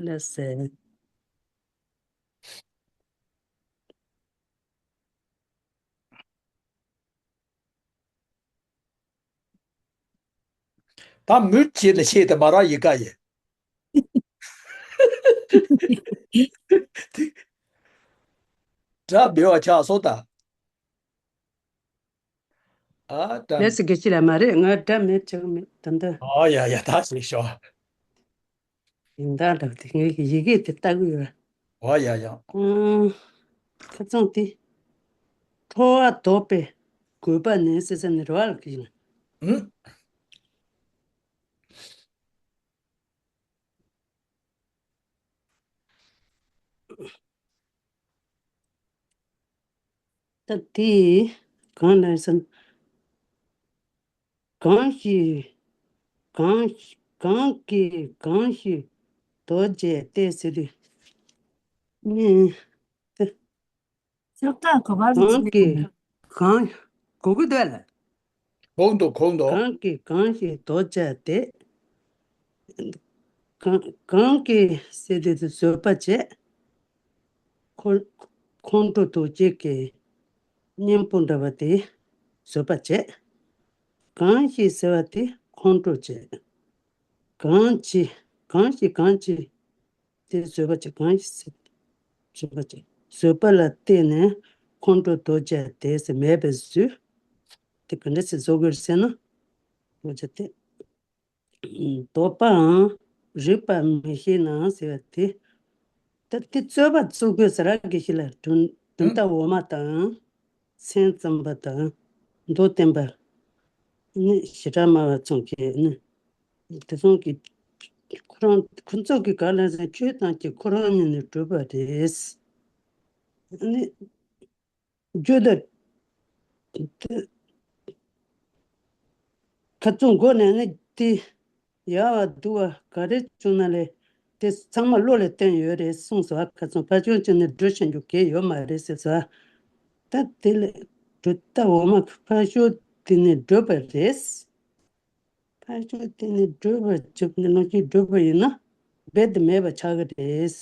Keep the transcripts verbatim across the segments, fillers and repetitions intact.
ལགས་སེ། ད་མུ་བྱེད་ལ་ཤེས་དེ་མ་ར་ཡི་ག་ཡི། དགྲ་འབེལ་བ་ཆགས་སོང་ད། ཨ་ད། ལས་སུ་དགེ་ཅི་ལ་མ་རེད། ང་དགྲ་མེད་ཆགས་མེད་ད་འདི། ཨ་ཡ་ཡ་ད་ཞིག་ཤོག་ཡིན་ད་ལབ་དེ་ངས་ཀྱི་ཡི་གེ་དེ་ལྟ་གི་ཡོད། ཨ་ཡ་ཡ། ཨང་། ཁ་ཚང་དེ། ཁྲོ་བ་ལྡོག་པའི་དགོས་པ་ནི་ཟེར་ས་ནི་རེ་བ་ལ་གི་ཡིན། ཨུམ། ད་དེ་གང་ལ་ཟེར། གང་ཞིག་གང་གང་གིས་གང་ཞིག་རྡོ་རྗེ་སྟེ་ཟེར་དུས། ནི། ལྕགས་ཐག་གོ་བ་རུ་གང་གིས་གང་གོ་གི་འདུག་ལ། གོང་དུ་གོང་དུ། གང་གིས་གང་ཞིག་རྡོ་རྗེ་སྟེ། གང་གང་གིས་ཟེར་དུས་སུ་བཟོད་པ་བྱེད། ཁོ་ཁོང་ཁྲོ་རྡོ་རྗེ་གི་གཉེན་པོ་འདྲ་བ་དེ་བཟོད་པ་བྱེད། གང་ཞིག་ཟེར་བ་དེ་ཁོང་ཁྲོ་བྱེད། གང་ཅི་གང་ཞིག་གང་ཅི། དེ་བཟོད་པ་ཅིག་གང་ཞིག་བཟོད་པ་ཅིག་བཟོད་པ་ལ་བརྟེན་ནས་ཁོང་ཁྲོ་རྡོ་རྗེ་དེ་ཟེར་མེད་པའི་ཚུལ། དེ་ག་འདྲ་ཞིག་བཟོ་དགོས་ཟེར་ན། རྡོ་རྗེ་དེ། ལྡོག་པའང་རིག་པ་མི་ཤེས་ན་ཟེར་བ་དེ། ད་དེ་རྩོད་པ་རྩོད་དགོས་ཟེར་ར་གི་ཤི་ལ་གྲུབ་གྲུབ་མཐའ་འོག་མ་དང་། མཚན་བརྩམས་པ་དང་། མདོ་བསྟན་པ། ནི་ཞེ་དྲག་སྨྲ་བ་ཚོ་གིས་ནི། དེ་ཚོ་གིས་ཁོ་རང་ཁོ་ཚོ་གིས་ག་ལ་ཟེར་ཆོས་དང་གཅིག་ཁོ་རང་ཉིད་ནས་གྲུབ་པ་རེད། ནི། རྒྱུ་དང་། ཁ་ཚུར་མགོ་ནས་ནི་དེ། ཡག་བ་སྡུག་བ་ག་རེ་བྱུང་ན་ལས། དེ་ཚང་མ་བློ་ལ་བརྟེན་ཡོད་རེད་གསུངས་སོ། ཁ་ཚུར་ཕར་ཕྱོགས་གཅིག་ནས་འགྲོ་ཤེས་རྒྱུ་གལ་ཡོད་མ་རེད་ཟེར་སོ། ད་དེ་ལས་གྲུབ་མཐའ་འོག་མ་ཕར་ཕྱོགས་དེ་ནས་བགྲོད་པ་རེད། ཕར་ཕྱོགས་དེ་ནས་བགྲོད་པར་བྱེད་པ་ནི་ལོག་ཅིང་བགྲོད་པ་ཡིན་ན་རྦད་དེ་མེད་པ་ཆགས་ཀྱི་རེད།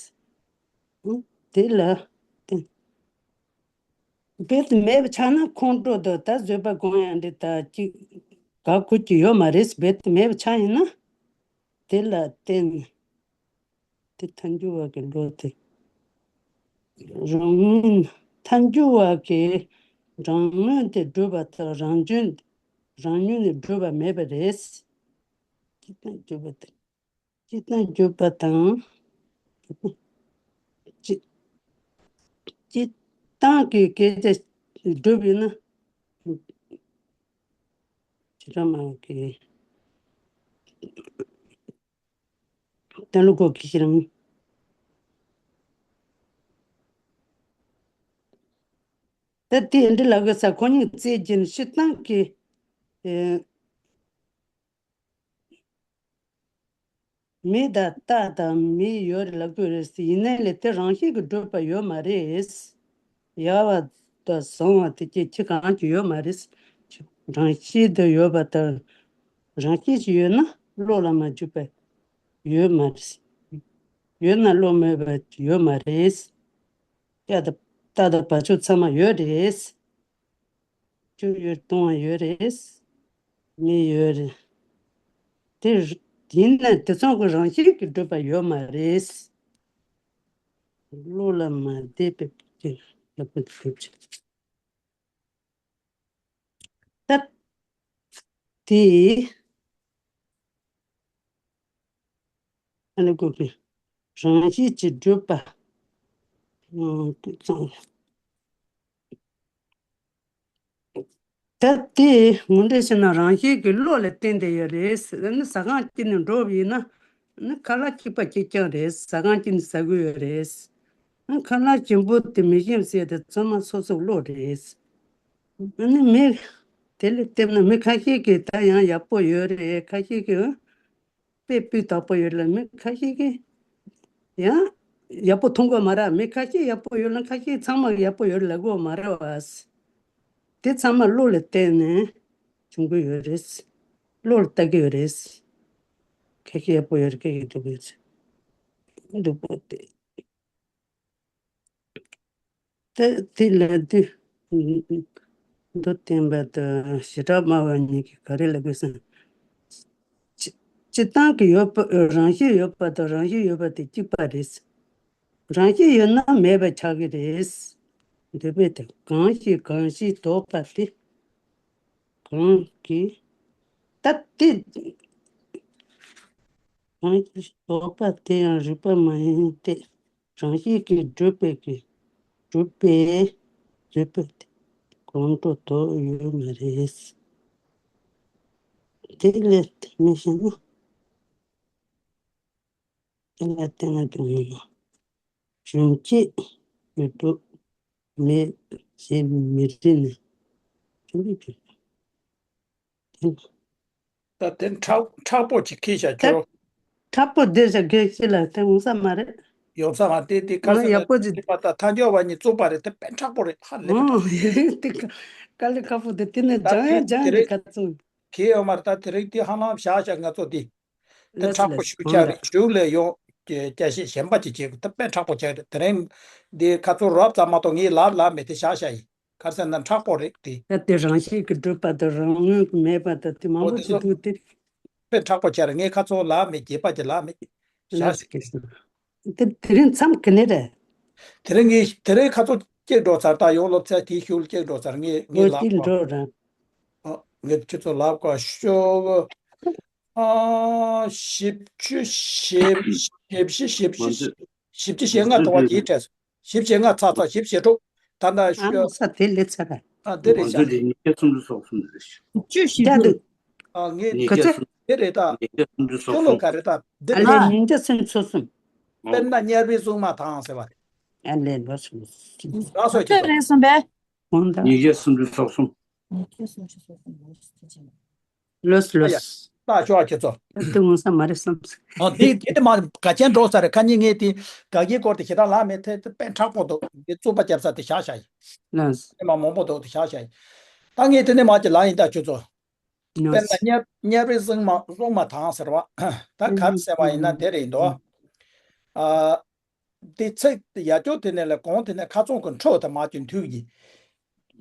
ཨང་། དེ་ལ་བརྟེན། རྦད་དེ་མེད་པ་ཆགས་ན་ཁོང་ཁྲོ་དང་ད་བཟོད་པ་སྒོམ་ཡང་འདི་ལྟ་ཅིག་དགག་དགོས་ཀྱི་ཡོད་མ་རེད། རྦད་དེ་མེད་པ་ཆགས་ཡིན་ན། དེ་ལ་བརྟེན། དེ་ཐལ་འགྱུར་བ་གི་བློ་དེ། རང་ངོས་ཐལ་འགྱུར་བ་གི་རང་ངོས་དེ་བགྲོད་པ་དང་རང་བྱོན། རང་ངོས་ནས་བགྲོད་པ་མེད་པ་རེད། སྤྱིར་བཏང་བརྗོད་པ་དང་། སྤྱིར་བཏང་བརྗོད་པ་དང་། སྤྱིར་སྤྱིར་བཏང་གི་སྐད་ཆ་སྒྲུབ་ཡིན་ན། ཇི་ལྟར་མང་གི། ད་ལོ་གོ་གི་ཤི་རང་། ད་དེ་འདྲ་ལ་གི་ས་ཁོ་གཉིས་རྩེ་གྱིན་སྤྱིར་བཏང་གི། ཨེ། མི་དང་རྟགས་དང་མི་ཡོད་ལབ་དགོས་རེད། ཡིན་ནའི་ལས་དེ་རང་བཞིན་གྱིས་གྲུབ་པ་ཡོད་མ་རེད། ཡག་པ་དང་བཟང་བ་དེ་སྐྱེ་ཁྱི་གང་གི་ཡོད་མ་རེད། རང་བཞིན་དུ་ཡོད་པ་དང་། རང་བཞིན་གྱིས་ཡོད་ན་བློ་ལ་མ་འཇུག་པ་ཡོད་མ་རེད། ཡོད་ན་བློ་མེད་པ་ཡོད་མ་རེད། ཡག་དང་རྟགས་དང་བྱ་སྤྱོད་ཚང་མ་ཡོད་རེད། སྤྱོད་ཡུལ་སྟོང་བ་ཡོད་རེད། མི་ཡོད་རེད། དེ་ཡིན་ན་དེ་ཚོ་གི་རང་བཞིན་གྱིས་གྲུབ་པ་ཡོད་མ་རེད། བློ་ལ་མ་བདེ་བའི་ཕྱིར་ལ་བུ་གྲུབ་ཅིང་། ད་དེ། ཨ་ནི་ཀུན་གྱི་རང་བཞིན་གྱིས་གྲུབ་པ། ཨང་། ཀུན་ཚང་། ད་དེ་ངོ་འདྲེན་བྱས་ན་རང་བཞིན་གྱི་བློ་ལ་བརྟེན་ཏེ་ཡོད་རེད། ཨ་ནི་ཟ་ཁང་གཅིག་ནས་འགྲོ་བ་ཡིན་ན། ཨ་ནི་ཁ་ལག་གཅིག་པ་གཅིག་རྐྱང་རེད། ཟ་ཁང་གཅིག་ནས་ཟ་གི་ཡོད་རེད། ཨ་ནི་ཁ་ལག་ཞིམ་པོ་དེ་མི་ཞིམ་ཟེར་དེ་ཚང་མ་སོ་སོའི་བློ་རེད། ཨ་ནི་མི། དེ་ལ་བལྟས་ན་མི་ཁ་ཤས་ཀྱིས་ད་ཡང་ཡག་པོ་ཡོད་རེད། ཁ་ཤས་ཀྱིས་དཔེ་སྤུས་དག་པོ་ཡོད་ལ། མི་ཁ་ཤས་ཀྱིས་ཡང་ཡག་པོ་མཐོང་གི་མ་རེད། མི་ཁ་ཤས་ཡག་པོ་ཡོད་ལ་ཁ་ཤས་ཚང་མ་ཡག་པོ་ཡོད་ལབ་གི་མ་རེད་བ། དེ་ཚང་མ་བློ་ལ་བརྟེན་ནས་བྱུང་གི་ཡོད་རེད། བློ་ལ་ལྟ་གི་ཡོད་རེད། ཁ་ཤས་ཡག་པོ་ཡོད་རེད། ཁ་ཤས་སྡུག་གི་ཡོད་རེད། འདུག་པ་སྟེ། ཏེ་དེ་ལས་དུས། མདོ་བསྟན་པ་དང་བྱེ་བྲག་སྨྲ་བ་གཉིས་ཀྱིས་ག་རེ་ལབ་དགོས་སམ། སྤྱི་སྤྱིར་བཏང་གི་ཡོད་པ། རང་བཞིན་ཡོད་པ་དང་རང་བཞིན་ཡོད་པ་དེ་གཅིག་པ་རེད། རང་བཞིན་ཡོད་ན་མེད་པ་ཆགས་ཀྱི་རེད། འདོད་པས་དེ་གང་ཞིག་གང་ཞིག་ལྡོག་པ་དེ། གང་གིས། ད་དེ། གང་ཞིག་ལྡོག་པ་དེ་ཡང་རིགས་པ་མ་ཡིན་ཏེ། རང་བཞིན་གྱིས་གྲུབ་པའི་གི། གྲུབ་པས། གྲུབ་པའི་གོང་དུ་ལྡོག་ཡོད་མ་རེད། དེ་ལས་དེ་མི་ཤེས་ན། དེ་ལ་བརྟེན་ན་དེ་མི་ན། གཞོན་སྐྱེས་ཡོད་དུ་མེད་ཞེས་མི་རིགས་ནས། ཅི་འདྲ་ཅི། དེ། ད་དེ་མཁྲེགས་མཁྲེགས་པོ་ཅིག་ཁྱེར་བཞག་ད་ཁྱོད། མཁྲེགས་པོ་བསྡད་བཞག་གེ་ཅི་ལ་དེ་འོང་ས་མ་རེད། ཡོང་ས་མ་རེད། དེ་དེ་ཁ་ང་སང་ཡག་པོ་ཅིག་ད་ཐ་སྙད་པ་གཉིས་བཙུགས་པ་རེད། དེ་དཔེ་མཁྲེགས་པོ་རེད། ཧ་ལས་པ་ཨོ། དེ་དཀའ་ལས་ཁག་པོ་དེ་དེ་ནས་ད་སྦྱང་ཡ་ཁྱེད་སྦྱང་དེ་དེ་རིང་ཁ་ཚུམ། ཁྱེད་ཡོད་མ་རེད། ད་དེ་རིང་དེ་ཧ་ལམ་བཞག་བཞག་ང་ཚོ་དེ། དེ་ལགས་སོ་མཁྲེགས་པོ་ལགས་སོ། ཞུ་འོང་ལ། བྱ་རེད། གཞུག་ལ་ཡོང་སྐྱ་ཤེད་གཞན་པ་ཅིག་བྱེད་དགོས། དེ་དཔེ་མཁྲེགས་པོ་བྱ་རེད། དེ་རིང་འདི་ཁ་ཚུར་རོབ་ཙམ་མ་གཏོགས་ངས་ལབ་ལབ་མེད། དེ་བཞག་བཞག་ཡིན། ག་རེ་ཟེར་ན་མཁྲེགས་པོ་རེད་དེ། ད་དེ་རང་བཞིན་གྱིས་གྲུབ་པ་དང་རང་ངོས་ཀྱི་མེད་པ་དང་དེ་མང་པོ་ཅིག་འདུག་དེ། དཔེ་མཁྲེགས་པོ་བྱ་རེད། ངས་ཁ་ཚུར་ལབ་མེད། རྒྱས་པ་ཅིག་ལབ་མེད། བཞག་ལགས་སོ། བཞག་སྐད་སོ། དེ་དེ་རིང་མཚམས་ག་ནས་རེད། དེ་རིང་ངས་དེ་རིང་ཁ་ཚུར་སྐྱེལ་འགྲོ་ཚར། ད་ཡོང་སློབ་ཚན་དེའི་ཤུལ་སྐྱེལ་འགྲོ་ཚར། ངས་ངས་ལབ་གོ། སྐྱེལ་འགྲོ་ར། ཨ། ངས་ཁྱེད་ཚོ་ལབ་གོ་ཤོག་ཨ། བཞི་བཅུ་ཞེ་བཞི། བཞི་བཅུ་ཞེ་བཞི། བཞི་བཅུ་ཞེ་ལྔ་ཐོག་པ་དེའི་གྲས་སུ། བཞི་བཅུ་ཞེ་ལྔ་ཚ་ཚ། བཞི་བཅུ་ཞེ་དྲུག་ད་ལྟ་ཨ་ཤོག་མོ་ས་དེ་ལས་ཚ་ར། ཨ། འདི་རེད་ང་ཚོ་ཤག་དེ་ཉིས་བརྒྱ་སུམ་ཅུ་སོ་གསུམ་རེད་ཤག་བཅུ་ཞེ་དྲུག་ཨ། ངས་ག་ཚོད། དེ་རེད་ད། ཉིས་བརྒྱ་སུམ་ཅུ་སོ་ཁྱོད་ལོ་གསུམ། ག་རེ་ད། འདི་ཨ་རེད། ལས་ཉིས་བརྒྱ་སུམ་ཅུ་སོ་གསུམ། དཔེར་ན་དམྱལ་བའི་གཟུངས་མ་དང་ཟེར་བ་རེད། ཨ་ལས་ལོ་སུམ་ཅུ། ལགས་སོ་ཁྱེད་ཚོ། རེད་སོང་པས། འོང་ད། ཉིས་བརྒྱ་སུམ་ཅུ་སོ་གསུམ། ཉིས་བརྒྱ་སུམ་ཅུ་སོ་གསུམ། ལོས་ཨ་ཡ། ལོས། ལྟ་ཤོག་ཨ་ཁྱེད་ཚོ། ད་དེ་འོང་ས་མ་རེད་བསམ་སོང་། ཨོ་དེ་དེ་དེ་མ་ག་ཅན་འགྲོ་ས་རེད། ཁ་ཉིན་ངས་དེ་ག་གེ་སྐོར་དེ་ཞེ་དྲག་ལབ་མེད། དེ་དེ་དཔེ་མཁྲེགས་པོ་འདུག་དེ་རྩོད་པ་རྒྱབ་ས་དེ་བཞག་བཞག་ཡིན། ལགས། དེ་མ་མང་པོ་འདུག་དེ་བཞག་བཞག་ཡིན། ད་ངས་དེ་ནས་མ་ཅིག་ལབ་ཡིན་ད་ཁྱོད་ཚོ། དཔེར་ན་དམྱལ་དམྱལ་བའི་གཟུངས་མ་གཟུངས་མ་དང་ཟེར་བ། ད་ག་རེ་ཟེར་བ་ཡིན་ན་དེ་རེད་འདུག་ཨ། དེ་ཚིག་ཡ་ཅོ་དེ་ནས་ལས་གོང་དེ་ནས་ཁ་ཚོན་གྱི་འཕྲོ་དེ་མ་གྱོན་དུས་ཀྱི།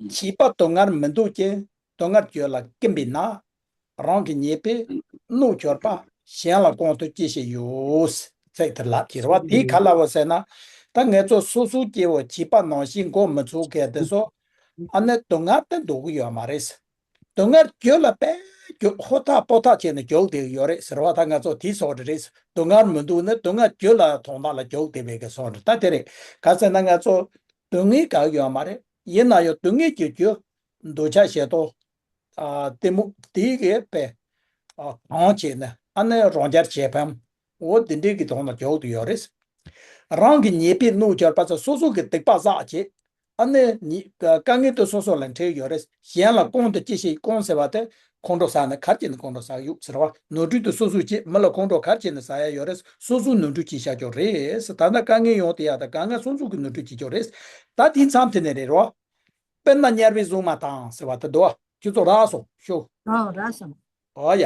བྱིས་པ་སྡུག་བསྔལ་མི་འདོད་ཀྱི། སྡུག་བསྔལ་གྱོད་ལ་སྐྱིད་པས་ན། རང་གི་ཉེས་པས་གནོད་གྱུར་པ། གཞན་ལ་གང་དུ་སྐྱེ་ཞིག་ཡོད། ཚིག་དེ་ལབ་ཀྱི་རེད་བ། དེ་ག་ལ་བ་ཟེར་ན། ད་ངེད་ཚོ་སོ་སོའི་སྐྱེ་བོ་བྱིས་པ་ནང་བཞིན་མགོ་མི་ཚོས་མཁན་དེ་ཚོ། ཨ་ནི་སྡུག་བསྔལ་དེ་འདོད་ཀྱི་ཡོད་མ་རེད། སྡུག་བསྔལ་གྱོད་ལ་དཔེ་གྱོད་ཧོ་ཐག་པོ་ཐག་བྱས་ནས་གྱོད་བསྡད་ཀྱི་ཡོད་རེད་ཟེར་བ། ད་ང་ཚོ་དེའི་སོགས་རེད། སྡུག་བསྔལ་མི་འདོད་ནི་སྡུག་བསྔལ་གྱོད་ལ་དོན་དག་ལ་གྱོད་བསྡད་པའི་གི་སོགས་རེད། ད་དེ་རེད། ག་ཟེར་ན་ང་ཚོ་སྡུག་བསྔལ་དགའ་གི་ཡོད་མ་རེད། ཡིན་ན་ཡང་སྡུག་བསྔལ་གྱི་རྒྱུ། འདོད་ཆགས་ཞེ་སྡང་། ཨ། གཏི་མུག་དེའི་གི་དཔེ། ཨ། གང་བྱས་ནས་ཨ་ནི་རང་རྒྱལ་བྱེད་ཕམ། འོ་དེ་འདྲའི་གི་དོན་ལ་གྱོད་དུ་ཡོད་རེད། རང་གི་ཉེས་པས་གནོད་གྱུར་པ་ཚོ་སོ་སོ་གི་སྡིག་པ་བསགས་བྱས། ཨ་ནི་ཉེས་དཀའ་ངལ་དུ་སོ་སོ་ལ་འཕྲད་ཡོད་རེད། གཞན་ལ་གང་དུ་ཅི་ཞིག་གང་ཟེར་བ་དེ་ཁོང་ཁྲོ་ཟ་ནས་ག་རེ་བྱས་ནས་ཁོང་ཁྲོ་ཟ་གི་ཡོད་ཟེར་བ། ནོར་འཁྲུལ་དུ་སོ་སོ་བྱས། མི་ལ་ཁོང་ཁྲོ་ག་རེ་བྱས་ནས་ཟ་ཡ་ཡོད་རེད། སོ་སོ་ནོར་འཁྲུལ་བྱས་བཞག་ཀྱོག་རེད། ད་ལྟ་དཀའ་ངལ་ཡོང་དེ་ཡ་ད་དཀའ་ངལ་སོ་སོ་གི་ནོར་འཁྲུལ་བྱས་ཀྱོག་རེད། ད་དེའི་མཚམས་དེ་ནས་རེད་རོ། དཔེར་ན་དམྱལ་བའི་གཟུངས་མ་དང་ཟེར་བ་དེ་འདུག་བ། ཁྱོད་ཚོ་རག་སོང་ཤོག་ཨོ་རག་སོང་། ཨོ་ཡ།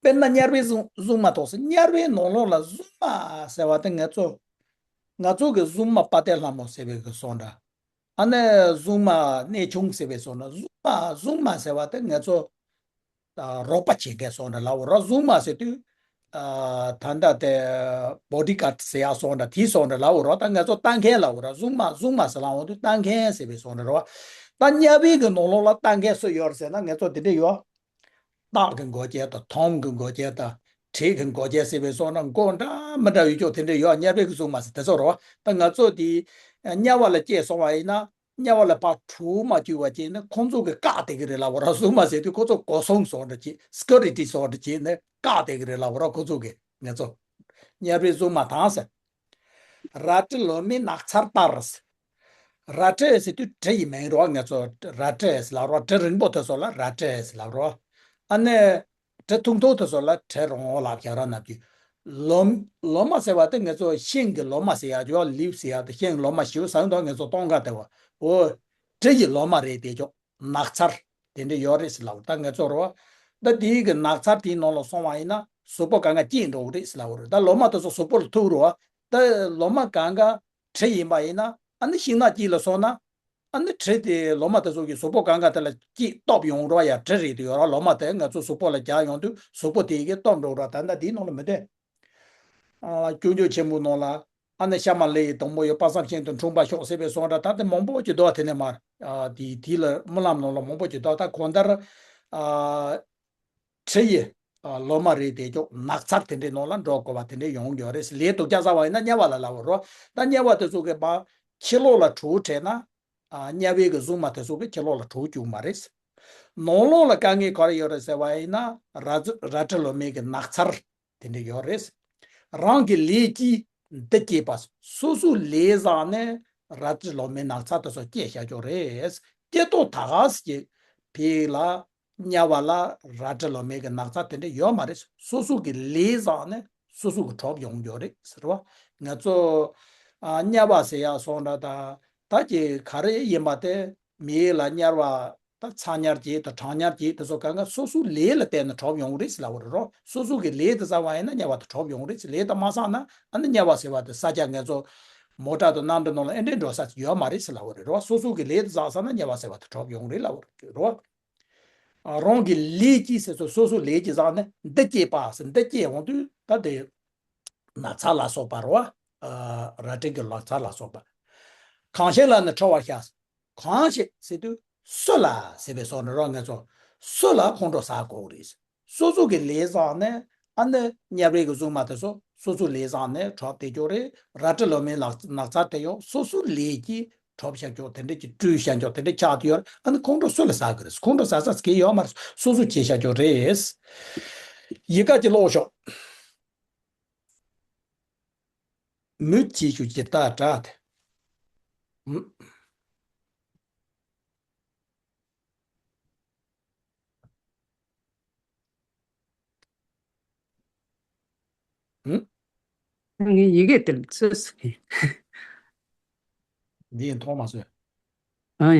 དཔེར་ན་དམྱལ་བའི་གཟུངས་གཟུངས་མ་དང་ཟེར། དམྱལ་བའི་ནང་ལོགས་ལ་གཟུངས་མ་ཟེར་བ་དེ་ང་ཚོ་ང་ཚོ་གི་གཟུངས་མ་དཔལ་ལྡན་ལྷ་མོ་ཟེར་བའི་གི་སོང་འདྲ། ཨ་ནི་གཟུངས་མ་གནས་ཆུང་ཟེར་བའི་སོང་འདྲ། གཟུངས་མ་གཟུངས་མ་ཟེར་བ་དེ་ང་ཚོ། ཨ། རོགས་པ་བྱེད་མཁན་སོགས་འདྲ་ལབ་འོ་ར། གཟུངས་མ་ཟེར་དུས། ཨ། ད་ལྟ་དེ་བོ་ཌི་གཱཌ་ཟེར་ཡག་སོགས་འདྲ་དེའི་སོགས་འདྲ་ལབ་འོ་ར། ད་ང་ཚོ་ལྟ་མཁན་ལབ་འོ་ར། གཟུངས་མ་གཟུངས་མ་ཟེར་ལབ་འོང་དུས་ལྟ་མཁན་ཟེར་བའི་སོགས་འདྲ་རེད་བ། ད་དམྱལ་བའི་གི་ནང་ལོགས་ལ་ལྟ་མཁན་སུ་ཡོད་རེད་ཟེར་ན་ང་ཚོ་དེ་འདྲ་ཡོད། སྟག་གི་མགོ་སྐྱེས་དང་། དོམ་གི་མགོ་སྐྱེས་དང་། དྲེད་ཀྱི་མགོ་སྐྱེས་ཟེར་བའི་སོགས་འདྲ་མགོ་འདྲ་མི་འདྲ་ཡོད་ཀྱོག་དེ་འདྲ་ཡོད། དམྱལ་བའི་གི་གཟུངས་མ་ཟེར་དེ་ཚོ་རེད་བ། ད་ང་ཚོ་དེ་དམྱལ་བ་ལ་སྐྱེས་སོང་བ་ཡིན་ན། དམྱལ་བ་ལ་ཕར་འགྲོ་མ་བཅུག་པ་བྱས་ནས་ཁོང་ཚོ་གིས་བཀག་བསྡད་ཀྱི་རེད་ལབ་འོ་ར། གཟུངས་མ་ཟེར་དུས་ཁོ་ཚོ་སྒོ་སྲུང་སོགས་འདྲ་བྱས། སི་ཀུ་རི་ཊི་སོགས་འདྲ་བྱས་ནས་བཀག་བསྡད་ཀྱི་རེད་ལབ་འོ་ར། ཁོ་ཚོ་གིས་ང་ཚོ། དམྱལ་བའི་གཟུངས་མ་དང་ཟེར། རལ་གྲི་ལོ་མའི་ནགས་ཚལ་ལྟར་ཟེར། རལ་གྲི་ཟེར་དུས་གྲི་ཡི་མིང་རེད་བ། ང་ཚོ་རལ་གྲི་ཟེར་ལབ་རེད་བ། གྲི་རིང་པོ་དེ་ཚོ་ལ་རལ་གྲི་ཟེར་ལབ་རེད་བ། ཨ་ནི། གྲི་ཐུང་ཐུང་དེ་ཚོ་ལ་གྲི་རིང་པོ་ལབ་ཀྱག་ར་ནམ་རྒྱུན། ལོ། ལོ་མ་ཟེར་བ་དེ་ང་ཚོ་ཤིང་གི་ལོ་མ་ཟེར་ཡག་ཅིག་ཡོད། ལིབ་ཟེར་ཡག་དེ། ཤིང་ལོ་མ་ཞེ་པོ་ཟེར་འདུག་ང་ཚོ་སྟོན་ཁ་དེ་བ། འོ། གྲི་ཡི་ལོ་མ་རེད་དེ་ཅོག་ནགས་ཚལ་དེ་འདྲ་ཡོད་རེད་ཟེར་ལབ། ད་ང་ཚོ་རེད་བ། ད་དེའི་གི་ནགས་ཚལ་དེའི་ནང་ལ་སོང་བ་ཡིན་ན། གཟུགས་པོ་གང་ག་སྐྱེས་འགྲོ་གི་རེད་ཟེར་ལབ་པ་རེད། ད་ལོ་མ་དེ་ཚོ་གཟུགས་པོ་ལ་ཐུག་རོ། ད་ལོ་མ་གང་ག་དྲི་ཡིན་པ་ཡིན་ན་ཨ་ནི་ཤིང་ནགས་དཀྱིལ་ལ་སོང་ན། ཨ་ནི་དྲི་དེ་ལོ་མ་དེ་ཚོ་གི་གཟུགས་པོ་གང་ག་དེ་ལ་སྐྱེས་སྟོབས་ཡོང་རོགས་ཡ། དྲི་རེད་དུ་ཡོད་ར། ལོ་མ་དེ་ང་ཚོ་གཟུགས་པོ་ལ་རྒྱག་ཡོང་དུས་གཟུགས་པོ་དེ་གི་སྟོབས་འགྲོ་ར། ད་ལྟ་དེའི་ནང་ལ་མི་འདུག་ཨ། སྐྱོན་བརྗོད་ཆེན་པོའི་ནང་ལ་ཨ་ནི་ཤ་མ་ལེ་ཡི་སྡོང་པོ་ཡི་དཔག་བསམ་ཤིང་དུ་འཁྲུངས་པ་ཤོག་ཟེར་བའི་སོང་ར། ད་དེ་མང་པོ་ཅིག་འདུག་དེ་ནས་མར། ཨ། དེ་དེ་ལ་རྨི་ལམ་ནང་ལ་མང་པོ་ཅིག་འདུག་ད་གང་ལྟར། ཨ། དྲི་ཡི། ཨ། ལོ་མ་རེད་དེ་ཅོག་ནགས་ཚལ་དེ་འདྲའི་ནང་ལ་འགྲོ་དགོས་པ་དེ་འདྲའི་ཡོང་གི་ཡོད་རེད། ལས་སྡུག་ཅག་ཟ་བ་ཡིན་ན་དམྱལ་བ་ལ་ལབ་པ་རོ། ད་དམྱལ་བ་དེ་ཚོ་གི་མ་ཕྱི་ལོགས་ལ་དྲོད་བྲལ་ན། ཨ། དམྱལ་བའི་གི་གཟུགས་མ་དེ་ཚོ་གི་ཕྱི་ལོགས་ལ་དྲོད་བཅུག་མ་རེད། ནང་ལོགས་ལ་དཀའ་ངལ་ག་རེ་ཡོད་རེད་ཟེར་བ་ཡིན་ན། རལ་གྲི་རལ་གྲི་ལོ་མའི་གི་ནགས་ཚལ་དེ་འདྲ་ཡོད་རེད། རང་གི་ལས་ཀྱིས་འདི་སྐྱེས་པ། སོ་སོའི་ལས་བཟང་ནས་རལ་གྲི་ལོ་མའི་ནགས་ཚལ་དེ་ཚོ་སྐྱེས་བཞག་ཀྱོག་རེད། སྐྱེ་ཏོག་ད་ག་ཟེ་གི་ཕི་ལ་དམྱལ་བ་ལ་རལ་གྲི་ལོ་མའི་གི་ནགས་ཚལ་དེ་འདྲ་ཡོད་མ་རེད། སོ་སོ་གི་ལས་བཟང་ནས་སོ་སོ་གི་གྲོགས་ཡོང་རྒྱུ་རེད་ཟེར་བ། ང་ཚོ། ཨ། དམྱལ་བ་ཟེར་ཡག་སོང་འདྲ་ད་ད་ཀྱི་ག་རེ་ཡིན་པ་དེ། མི་ཡུལ་ལ་དམྱལ་བ། ད་ཚ་དམྱལ་གྱི་དང་གྲང་དམྱལ་གྱི་དེ་ཚོ་གང་ག་སོ་སོའི་ལས་ལ་བརྟེན་ནས་གྲོགས་ཡོང་རེད་ཟེར་ལབ་པ་རེད་རོ། སོ་སོ་གི་ལས་དེ་བཟང་བ་ཡིན་ན་དམྱལ་བ་དང་གྲོགས་ཡོང་རེད་ཟེར། ལས་དེ་མ་བཟང་ན་ཨ་ནི་དམྱལ་བ་ཟེར་བ་དེ་ས་ཆ་ང་ཚོ་མོ་ཊ་དང་གནམ་གྲུ་ནང་ལ་ཨེ་འདྲའི་འགྲོ་ས་ཡོད་མ་རེད་ཟེར་ལབ་པ་རེད་རོ། སོ་སོ་གི་ལས་དེ་བཟང་ས་ན་དམྱལ་བ་ཟེར་བ་དང་གྲོགས་ཡོང་རེད་ལབ་པ་རེད་རོ། ཨ། རང་གི་ལས་ཀྱིས་ཟེར་ཚོ་སོ་སོ་ལས་ཀྱི་བཟང་ནས་འདི་སྐྱེས་པ་ཟེར། འདི་སྐྱེས་འོང་དུས་ད་དེ་ནགས་ཚལ་ལ་སོགས་པ་རོ། ཨ། རལ་གྲི་གི་ནགས་ཚལ་ལ་སོགས་པ། གང་ཞིག་ལ་ནི་ཁྲོ་བར་བྱ། གང་ཞིག་ཟེར་དུས་སུ་ལ་ཟེར་བའི་སོགས་ནི་རོ། ང་ཚོ་སུ་ལ་ཁོང་ཁྲོ་ཟ་དགོས་རེད། སོ་སོ་གི་ལས་བཟང་ནས་ཨ་ནི་དམྱལ་བའི་གི་གཟུགས་མ་དེ་ཚོ་སོ་སོ་ལས་བཟང་ནས་གྲོགས་དེ་སྐྱོ་རེད། རལ་གྲི་ལོ་མའི་ནགས་ཚལ་དེ་ཡང་སོ་སོ་ལས་ཀྱི་གྲོགས་བྱ་ཀྱོག་དེ་འདྲ་གྱི་སྤྲུལ་བྱ་ཀྱོག་དེ་འདྲ་ཆགས་དུ་ཡོད། ཨ་ནི་ཁོང་ཁྲོ་སུ་ལ་ཟ་གི་རེད། ཁོང་ཁྲོ་ཟ་ས་གི་ཡོད་མ་རེད། སོ་སོ་བྱས་བྱ་ཀྱོག་རེད། ཡི་ག་ཅིག་ཀློག་ཤོག་མུ་ཅི་ཞུ་ཇི་ལྟར་དྲག་སྟེ། ངས་ཡི་གེ་དེ་ལ་ཚོད་ཟེར་གི། འདི་ཡིན་མཐོང་མ་སོང་། ཨ་ཡ།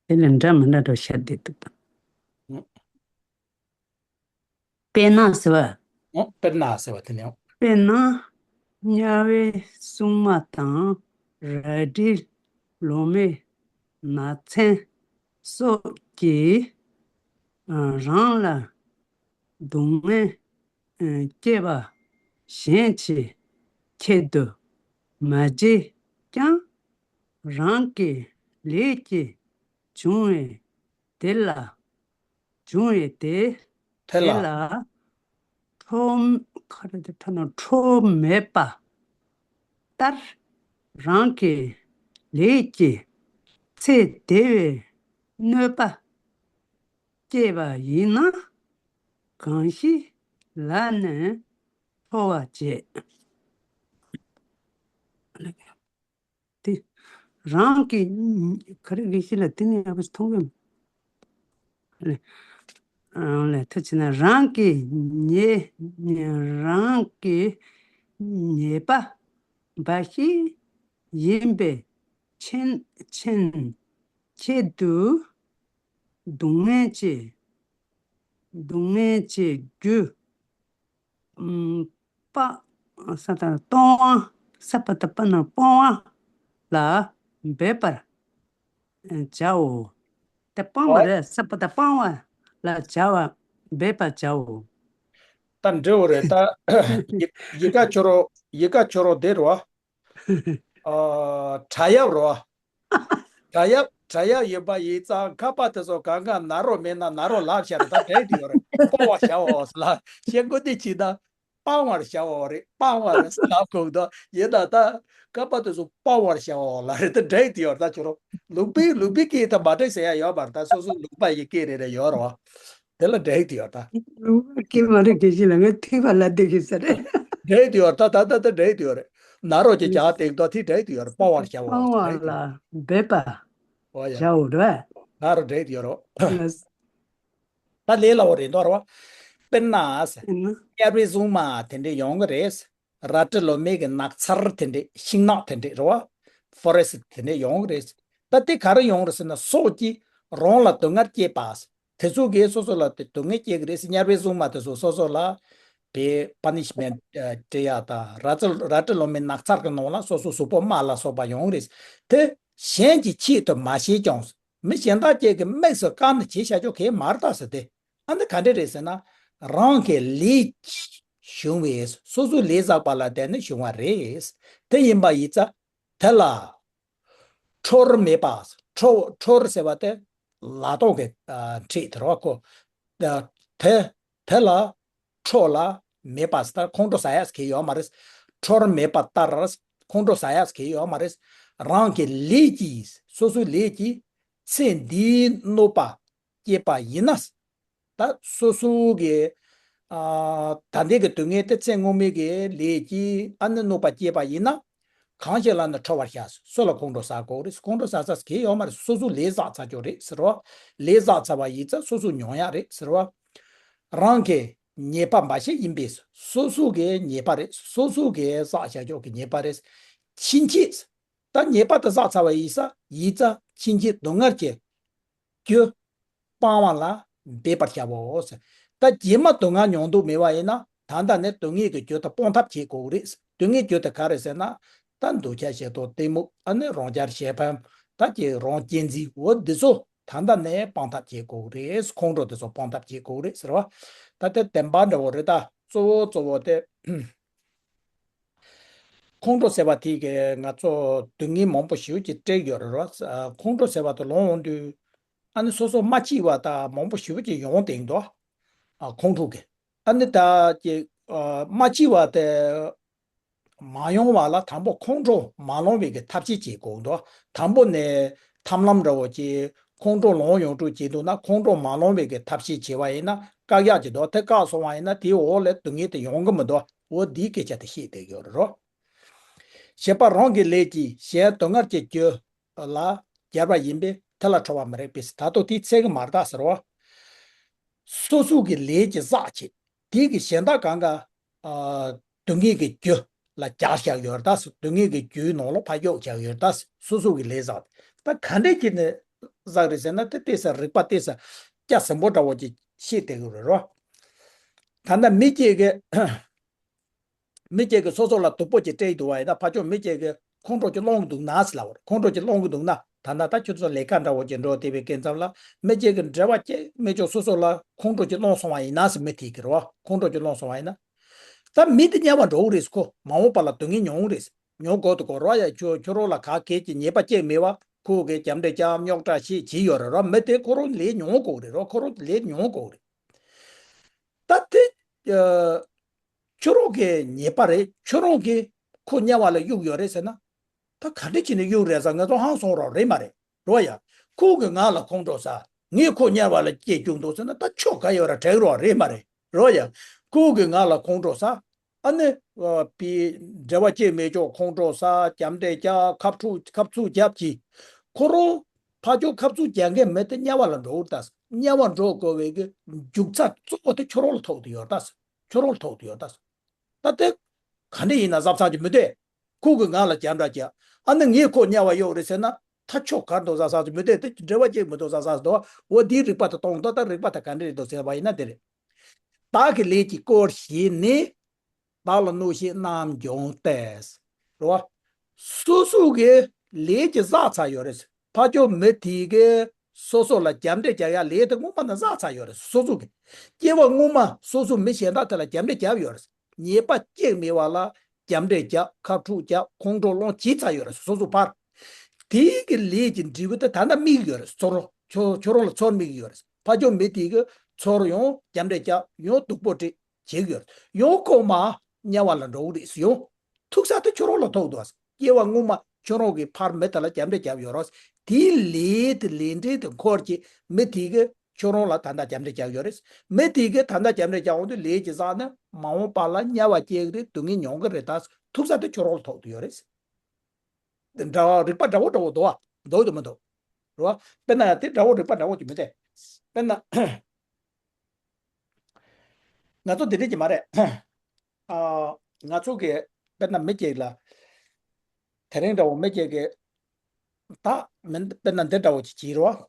དེ་ལས་འདྲ་མི་འདྲ་འགྲོ་ཤར་བསྡད་འདུག་དཔེར་ན་ཟེར་བ། ཨོ། དཔེར་ན་ཟེར་བ་དེ་ནི་ཨོ། དཔེར་ན། དམྱལ་བའི་སྲུང་མ་དང་རལ་གྲིའི་ལོ་མའི་ནགས་ཚལ་སོགས་ཀྱིས་རང་ལ་སྡུག་བསྔལ་སྐྱེད་པ་གཞན་གྱི་ཆེད་དུ་མ་བྱས་ཀྱང་། རང་གི་ལས་ཀྱིས་བྱུང་བའི་དེ་ལ། བྱུང་བའི་དེ། དེ་ལ། དེ་ལ་ཁྲོ། ཁ་རེ་དེ་ཁྲོ་ན་ཁྲོ་མེད་པ་ལྟར། རང་གི་ལས་ཀྱིས་ཚེ་འདས་པའི་གནོད་པ་སྐྱེས་པ་ཡིན་ན། གང་ཞིག་ལ་ནི་ཁྲོ་བར་བྱེད། དེ་རང་གི། ག་རེ་དགེ་བཤེས་ལགས་དེ་ནས་ཡག་པོ་ཞིག་མཐོང་གི་མ་རེད། ཨ་ལས་ཐུགས་ཆེ་ན། རང་གི་ཉེས། རང་གི་ཉེས་པ་འབའ་ཞིག་ཡིན་པའི་ཕྱིར། ཕྱིར་ཆེད་དུ་སྡུག་བསྔལ་གྱི། སྡུག་བསྔལ་གྱི་རྒྱུ། ཨམ། པ། ས་ད་གཏོང་བ། ས་པ་ད་པ་ན་སྤང་བ་ལ་འབད་པར་བྱའོ། དེ་སྤང་བ་ཨོ། རེད། ས་པ་ད་སྤང་བ་ལ་བྱ་བ་འབད་པར་བྱའོ། ད་འབྲས་བུ་རེད་ད། ཡི་ཡི་ག་ཁྱོད་རོ། ཡི་ག་ཁྱོད་རོ་དེ་རོ། ཨ། བྲག་གཡབ་རོ། བྲག་གཡབ། བྲག་གཡབ་ཡིན་པ་ཡིན་ཙང་ཁ་པ་དེ་ཚོ་གང་ག་ན་རོ་མེད་ན་ན་རོ་ལབ་བྱས་རེད། ད་འགྲིག་གི་ཡོད་རེད། སྤང་བར་བྱའོ་ལ་ཤེས་དགོས་དེ་ཅི་ད། སྤང་བར་བྱའོ་རེད། སྤང་བར་ལབ་དགོས་འདུག་ཡིན་ད་ད་ཁ་པ་དེ་ཚོ་སྤང་བར་བྱའོ་ལ་རེད། ད་འགྲིག་གི་ཡོད་རེད། ད་ཁྱོད་རོ་ལུག་པའི། ལུག་པའི་སྐད་ད་མ་འགྲིག་ཟེར་ཡ་ཡོད་མ་རེད། ད་སོ་སོ་ལུག་པ་ཡི་སྐད་རེ་རེ་ཡོད་རེད་བ། དེ་ལ་འགྲིག་གི་ཡོད་ད། ལུག་པ་སྐད་མ་རེད། དགེ་བཤེས་ལགས། ངས་ཐིགས་པ་ལབ་བསྡད་ཀྱི་ས་རེད། འགྲིག་གི་ཡོད་ད། ད་ད་ད་འགྲིག་གི་ཡོད་རེད། ན་རོ་གྱི་ཀྱང་སྟེང་དུ་ཐིག་འགྲིག་གི་ཡོད་རེད། སྤང་བར་བྱའོ། སྤང་བ་ལ་འབད་པ་ཨོ་ཡ། བྱའོ་རེད། ན་རོ་འགྲིག་གི་ཡོད་རོ། ལགས། ད་ལས་སླ་བོ་རེད་འདུག་རོ། དཔེར་ན་ཟེར། དཔེར་ན། དམྱལ་བའི་གཟུངས་མ་དེ་འདྲས་ཡོང་གི་རེད། རལ་གྲི་ལོ་མའི་གི་ནགས་ཚལ་དེ་འདྲས། ཤིང་ནགས་དེ་འདྲས་རེད་བ། ཕོ་རེ་སི་ཊི་དེ་འདྲས་ཡོང་གི་རེད། ད་དེ་ག་རེ་ཡོང་རེད་ཟེར་ན། སོགས་ཀྱིས་རང་ལ་སྡུག་བསྔལ་བསྐྱེད་པ། དེ་ཚོ་གིས་སོ་སོ་ལ་དེ་སྡུག་བསྔལ་སྐྱེལ་གི་རེད་ཟེར། དམྱལ་བའི་སྲུང་མ་དེ་ཚོ་སོ་སོ་ལ་དེ་པ་ནི་ཤི་མེན་ཊི་སྤྲད་ཡག་དང་། རལ་གྲི་རལ་གྲི་ལོ་མའི་ནགས་ཚལ་གྱི་ནང་ལ་སོ་སོ་གཟུགས་པོ་རྨ་ལ་སོགས་པ་ཡོང་གི་རེད། དེ་གཞན་གྱི་ཆེད་དུ་མ་བྱས་ཀྱང་། མི་གཞན་དག་ཅིག་གིས་དམིགས་སུ་བཀར་ནས་བྱས་བཞག་ཆོག་གི་མ་རེད་ད་ཟེར། དེ་ཨ་འདི་ག་འདྲ་རེད་ཟེར་ན། རང་གི་ལས་ཀྱིས་བྱུང་བའི། སོ་སོའི་ལས་བསགས་པ་ལ་བརྟེན་ནས་བྱུང་བ་རེད། དེ་ཡིན་པ་ཡིན་ཙང་དེ་ལ་འཕྲོར་མེད་པ། འཕྲོ་འཕྲོར་ཟེར་བ་དེ་ལ་དོག་གི་ཨ་ཕྲད་དེ་རེད་པ་ཁོ། དེ་དེ་ལ་འཕྲོ་ལ་མེད་པ་ཟེར། ད་ཁོང་ཁྲོ་ཟ་ཡག་གི་ཡོད་མ་རེད། འཕྲོར་མེད་པ་ལྟར་ཁོང་ཁྲོ་ཟ་ཡག་གི་ཡོད་མ་རེད། རང་གི་ལས་ཀྱིས། སོ་སོའི་ལས་ཀྱིས་ཚེ་འདིའི་གནོད་པ་བསྐྱེད་པ་ཡིན་ན། ད་སོ་སོ་གི་ཨ་ད་ལྟའི་གི་སྡུག་བསྔལ་དེ་ཚེ་སྔོན་མའི་གི་ལས་ཀྱིས་ཨ་ནི་གནོད་པ་བསྐྱེད་པ་ཡིན་ན། གང་ཞིག་ལ་ནི་འཕྲོ་བར་བྱ། སུ་ལ་ཁོང་ཁྲོ་ཟ་དགོས་རེད། ཁོང་ཁྲོ་ཟ་ས་གང་ཡང་ཡོད་མ་རེད། སོ་སོའི་ལས་བསགས་ཚར་ཆོག་རེད་ཟེར་བ། ལས་བསགས་ཚར་བ་ཡིན་ཙང་སོ་སོས་མྱོང་ཡག་རེད་ཟེར་བ། རང་གི་ཉེས་པ་འབའ་ཞིག་ཡིན་པས། སོ་སོ་གི་ཉེས་པ་རེད། སོ་སོ་གི་བསགས་བཞག་ཆོག་གི་ཉེས་པ་རེད། ཕྱིན་ཆད། ད་ཉེས་པ་དེ་བསགས་ཚར་བ་ཡིན་ས་ཡིན་ཙང་ཕྱིན་ཆད་སྡུག་བསྔལ་གྱི་རྒྱུ་སྤང་བ་ལ་འབད་པར་བྱའོ་ཟེར། ད་རྗེས་མ་སྡུག་བསྔལ་མྱོང་འདོད་མེད་པ་ཡིན་ན། ད་ལྟ་ནས་སྡུག་བསྔལ་གྱི་རྒྱུ་དེ་སྤོང་ཐབས་བྱེད་དགོས་རེད། སྡུག་བསྔལ་རྒྱུ་དེ་ག་རེ་ཟེར་ན། ད་འདོད་ཆགས་ཞེ་སྡང་གཏི་མུག་ཨ་ནི་རང་རྒྱལ་ཞེ་ཕམ། ད་ཀྱི་རང་གཅེས་འཛིན། འོ་འདི་ཚོ་ད་ལྟ་ནས་སྤང་ཐབས་བྱེད་དགོས་རེད། ཁོང་ཁྲོ་དེ་ཚོ་སྤང་ཐབས་བྱེད་དགོས་རེད་ཟེར་བ། ད་དེ་བདེན་པ་འདྲ་བོ་རེད། ད་གཙོ་བོ་གཙོ་བོ་དེ། ཁོང་ཁྲོ་ཟེར་བ་དེ་གིས་ང་ཚོ་སྡུག་བསྔལ་མང་པོ་ཞེ་པོ་ཅིག་སྤྲད་ཡོད་རེད་རོ། ཨ་ཁོང་ཁྲོ་ཟེར་བ་དེ་ལོང་འོང་དུས་ཨ་ནི་སོ་སོ་མ་སྐྱིད་པ་ད་མང་པོ་ཞེ་པོ་ཅིག་ཡོང་བསྡད་འདུག་ཨ་ཁོང་ཁྲོ་གིས་ཨ་ནི་ད་ཀྱི་ཨ་མ་སྐྱིད་པ་དེ་མ་ཡོང་བ་ལ་དང་པོ་ཁོང་ཁྲོ་མ་ལངས་པའི་གི་ཐབས་ཤེས་བྱེད་དགོས་འདུག་དང་པོ་ནས་ཐབས་ལམ་འདྲ་བོ་ཅིག་ཁོང་ཁྲོ་ལངས་ཡོང་དུས་བྱེད་འདུག་ན། ཁོང་ཁྲོ་མ་ལངས་པའི་གི་ཐབས་ཤེས་བྱས་པ་ཡིན་ན་བཀག་ཡག་ཅིག་འདུག་དེ་བཀག་སོང་བ་ཡིན་ན་དེའི་འོག་ལ་སྡུག་བསྔལ་དེ་ཡོང་གི་མི་འདུག་འོ་འདིའི་སྐད་ཆ་དེ་བཤད་བསྡད་ཡོད་རེད་རོ། བྱེད་པ་རང་གི་ལས་ཀྱིས་གཞན་སྡུག་བསྔལ་གྱི་རྒྱུ་ལ་སྦྱར་བ་ཡིན་པས་དེ་ལ་འཕྲོ་བ་མི་རིགས་པས། ད་དུང་དེའི་ཚད་ཀྱི་མར་དག་ཟེར་བ། སོ་སོ་གི་ལས་ཀྱིས་བསགས་བྱས། དེ་གི་གཞན་དག་གང་ག་ཨ་སྡུག་བསྔལ་གྱི་རྒྱུ་ལ་སྦྱར་བཞག་ཡོད་རེད་ད། སྡུག་བསྔལ་གྱི་རྒྱུའི་ནང་ལ་ཕར་གཡུག་བཞག་ཡོད་རེད་ད། སོ་སོ་གི་ལས་བསགས། ད་ག་འདྲས་ཀྱི་ནས་བསགས་རེད་ཟེར་ན། དེ་ཏོག་ཙམ་རིགས་པ་ཏོག་ཙམ་སྐྱ་ཟིན་པོ་འདྲ་བོ་ཅིག་བཤད་བསྡད་ཡོད་རེད་རོ། ད་ལྟ་མི་གཅིག་གིས་མི་གཅིག་གིས་སོ་སོ་ལ་སྡུག་པོ་ཅིག་སྤྲད་འདུག་བ་ཡིན་ན། ཕར་ཕྱོགས་མི་གཅིག་གིས་ཁོང་ཁྲོ་ཅིག་སློང་གི་འདུག་ན་ཟེར་ལབ་པ་རེད། ཁོང་ཁྲོ་ཅིག་སློང་གི་འདུག་ན། ད་ལྟ་ད་ཁྱོད་ཚོ་ལས་ཀ་འདྲ་བོ་ཅིག་འགྲོ་བསྡད་པའི་སྐབས་ཙམ་ལ་མི་གཅིག་གིས་འབྲེལ་བ་གཅིག་མི་ཆོག་སོ་སོ་ལ་ཁོང་ཁྲོ་ཅིག་སློང་སོང་བ་ཡིན་ན་ཟེར། མི་དེ་གིས་རེད་བ། ཁོང་ཁྲོ་ཅིག་སློང་སོང་བ་ཡིན་ན། ད་མི་དེ་དམྱལ་བ་འགྲོ་གི་རེད། ཁོ་མ་འོངས་པ་ལ་སྡུག་བསྔལ་མྱོང་གི་རེད། མྱོང་དགོས་དུ་གོ་རོ་ཡ། ཁྱོད་ཁྱོད་རང་ལ་ག་གེ་གི་ཉེས་པ་གཅིག་མེད་བ། ཁོ་གིས་རྒྱབ་འདྲེ་རྒྱབ་རྙོག་དྲ་བྱེད་བྱེད་ཡོད་རེད་རོ། མི་དེ་ཁོ་རང་ལས་མྱོང་དགོས་རེད་རོ། ཁོ་རང་ལས་མྱོང་དགོས་རེད། ད་དེ་ཨ་ཁྱོད་རང་གི་ཉེས་པ་རེད། ཁྱོད་རང་གིས་ཁོ་དམྱལ་བ་ལ་གཡུག་ཡོད་རེད་ཟེར་ན། ད་ག་འདྲ་བྱས་ནས་གཡུག་རེད་ཟེར། ང་ཚོ་ཧང་སངས་རོགས་རེད་མ་རེད་རོ་ཡ། ཁོ་གིས་ང་ལ་ཁོང་ཁྲོ་ཟ། ངས་ཁོ་དམྱལ་བ་ལ་སྐྱེལ་བཅུག་འདུག་ཟེར་ན། ད་ཆོ་ག་ཡོད་ར་དྲག་རོགས་རེད་མ་རེད་རོ་ཡ། ཁོ་གིས་ང་ལ་ཁོང་ཁྲོ་ཟ། ཨ་ནི་ཨ་པའི་འབྲེལ་བ་གཅིག་མེད་ཆོག་ཁོང་ཁྲོ་ཟ། རྒྱབ་འདྲེ་རྒྱབ། ཁ་ཕྱོགས་ཁ་ཚུགས་རྒྱབ་གྱིས། ཁོ་རང་ཕར་ཕྱོགས་ཁ་ཚུགས་རྒྱག་མཁན་མི་དེ་དམྱལ་བ་ལ་འགྲོ་གི་རེད་ད། དམྱལ་བ་འགྲོ་དགོས་པའི་གི་རྒྱུ་རྩ་གཙོ་བོ་དེ་ཁྱོད་རང་ལ་ཐུག་བསྡད་ཡོད་རེད་ད། ཁྱོད་རང་ལ་ཐུག་བསྡད་ཡོད་རེད་ད། ད་དེ་ག་འདྲ་ཡིན་ན་བཟའ་ཚང་གི་མི་དེ། ཁོ་གིས་ང་ལ་རྒྱབ་འདྲེ་རྒྱབ། ཨ་ནི་ངས་ཁོ་དམྱལ་བ་གཡུག་རེད་ཟེར་ན། ད་ཆོ་ག་འདུག་བཟའ་ཚང་གི་མི་དེ། དེ་འབྲེལ་བ་གཅིག་མི་འདུག་བཟའ་ཚང་འདུག་འོ་འདིའི་རིགས་པ་དེ་གཏོང་དང་། ད་རིགས་པ་དེ་ག་འདྲ་རེད་འདུག་ཟེར་བ་ཡིན་ན་དེ་རེད། བདག་གི་ལས་ཀྱིས་བསྐོར་ཞིང་ནི། བདག་ལ་གནོད་བྱེད་རྣམས་ཀྱང་སྟེ། རེད་བ། སོ་སོ་གི་ལས་ཀྱིས་བསགས་ཚར་ཡོད་རེད། ཕར་ཕྱོགས་མི་དེ་གིས་སོ་སོ་ལ་རྒྱབ་འདྲེ་རྒྱག་ཡག་ལས་དེ་སྔོན་མ་ནས་བསགས་ཚར་ཡོད་རེད། སོ་སོ་གི་སྐྱེ་བ་སྔོན་མ་སོ་སོ་མི་གཞན་དག་དེ་ལ་རྒྱབ་འདྲེ་རྒྱབ་ཡོད་རེད། ཉེས་པ་གཅིག་མེད་པ་ལ་རྒྱབ་འདྲེ་རྒྱབ། ཁ་ཕྱོགས་རྒྱབ། ཁོང་ཁྲོ་སློང་བྱས་ཚར་ཡོད་རེད། སོ་སོ་ཕར། དེ་གི་ལས་ཀྱི་འབྲས་བུ་དེ་ད་ལྟ་སྨིན་གྱི་ཡོད་རེད། ཚུར་ཁྱོད་ཁྱོད་རང་ལ་ཚུར་སྨིན་གྱི་ཡོད་རེད། ཕར་ཕྱོགས་མི་དེ་གིས་ཚུར་ཡང་རྒྱབ་འདྲེ་རྒྱབ། ཡང་སྡུག་པོ་སྤྲད། བྱེད་ཀྱི་ཡོད་རེད། ཡང་ཁོ་མར་དམྱལ་བ་ལ་འགྲོ་གི་རེད་ཟེར། ཡང་ཐུག་ས་དེ་ཁྱོད་རང་ལ་ཐུག་འདུག་ཨ། སྐྱེ་བ་སྔོན་མ་ཁྱོད་རང་གིས་ཕར་མི་དེ་ལ་རྒྱབ་འདྲེ་རྒྱབ་ཡོད་རེད། དེའི་ལས་དེ་ལས་འབྲས་དེ་འཁོར་གྱི་མི་དེ་གིས་ཁྱོད་རང་ལ་ད་ལྟ་རྒྱབ་འདྲེ་རྒྱབ་ཡོད་རེད། མི་དེ་གིས་ད་ལྟ་རྒྱབ་འདྲེ་རྒྱབ་འོང་དུས་ལས་ཀྱི་བསགས་ནས་མ་འོངས་པ་ལ་དམྱལ་བ་སྐྱེ་གི་རེད། སྡུག་བསྔལ་མྱོང་གི་རེད། ད་ཐུག་ས་དེ་ཁྱོད་རང་ལ་ཐུག་འདུག་ཡོད་རེད། འདྲ་བ་རིགས་པ་འདྲ་བོ་འདྲ་བོ་འདུག་ཨ། འདུག་འདུག་མི་འདུག་རེད་བ། དཔེར་ན་ཡང་དེ་འདྲ་བོ་རིགས་པ་འདྲ་བོ་ཅིག་མི་འདུག་དཔེར་ན། ང་ཚོ་འདི་འདྲ་ཅིག་མ་རེད། ཨ། ང་ཚོ་གི་དཔེར་ན་མི་གཅིག་ལ། དེ་རིང་འདྲ་བོ་མི་གཅིག་གིས་ད་མི་དཔེར་ན་འདི་འདྲ་བོ་ཅིག་བྱེད་རོགས།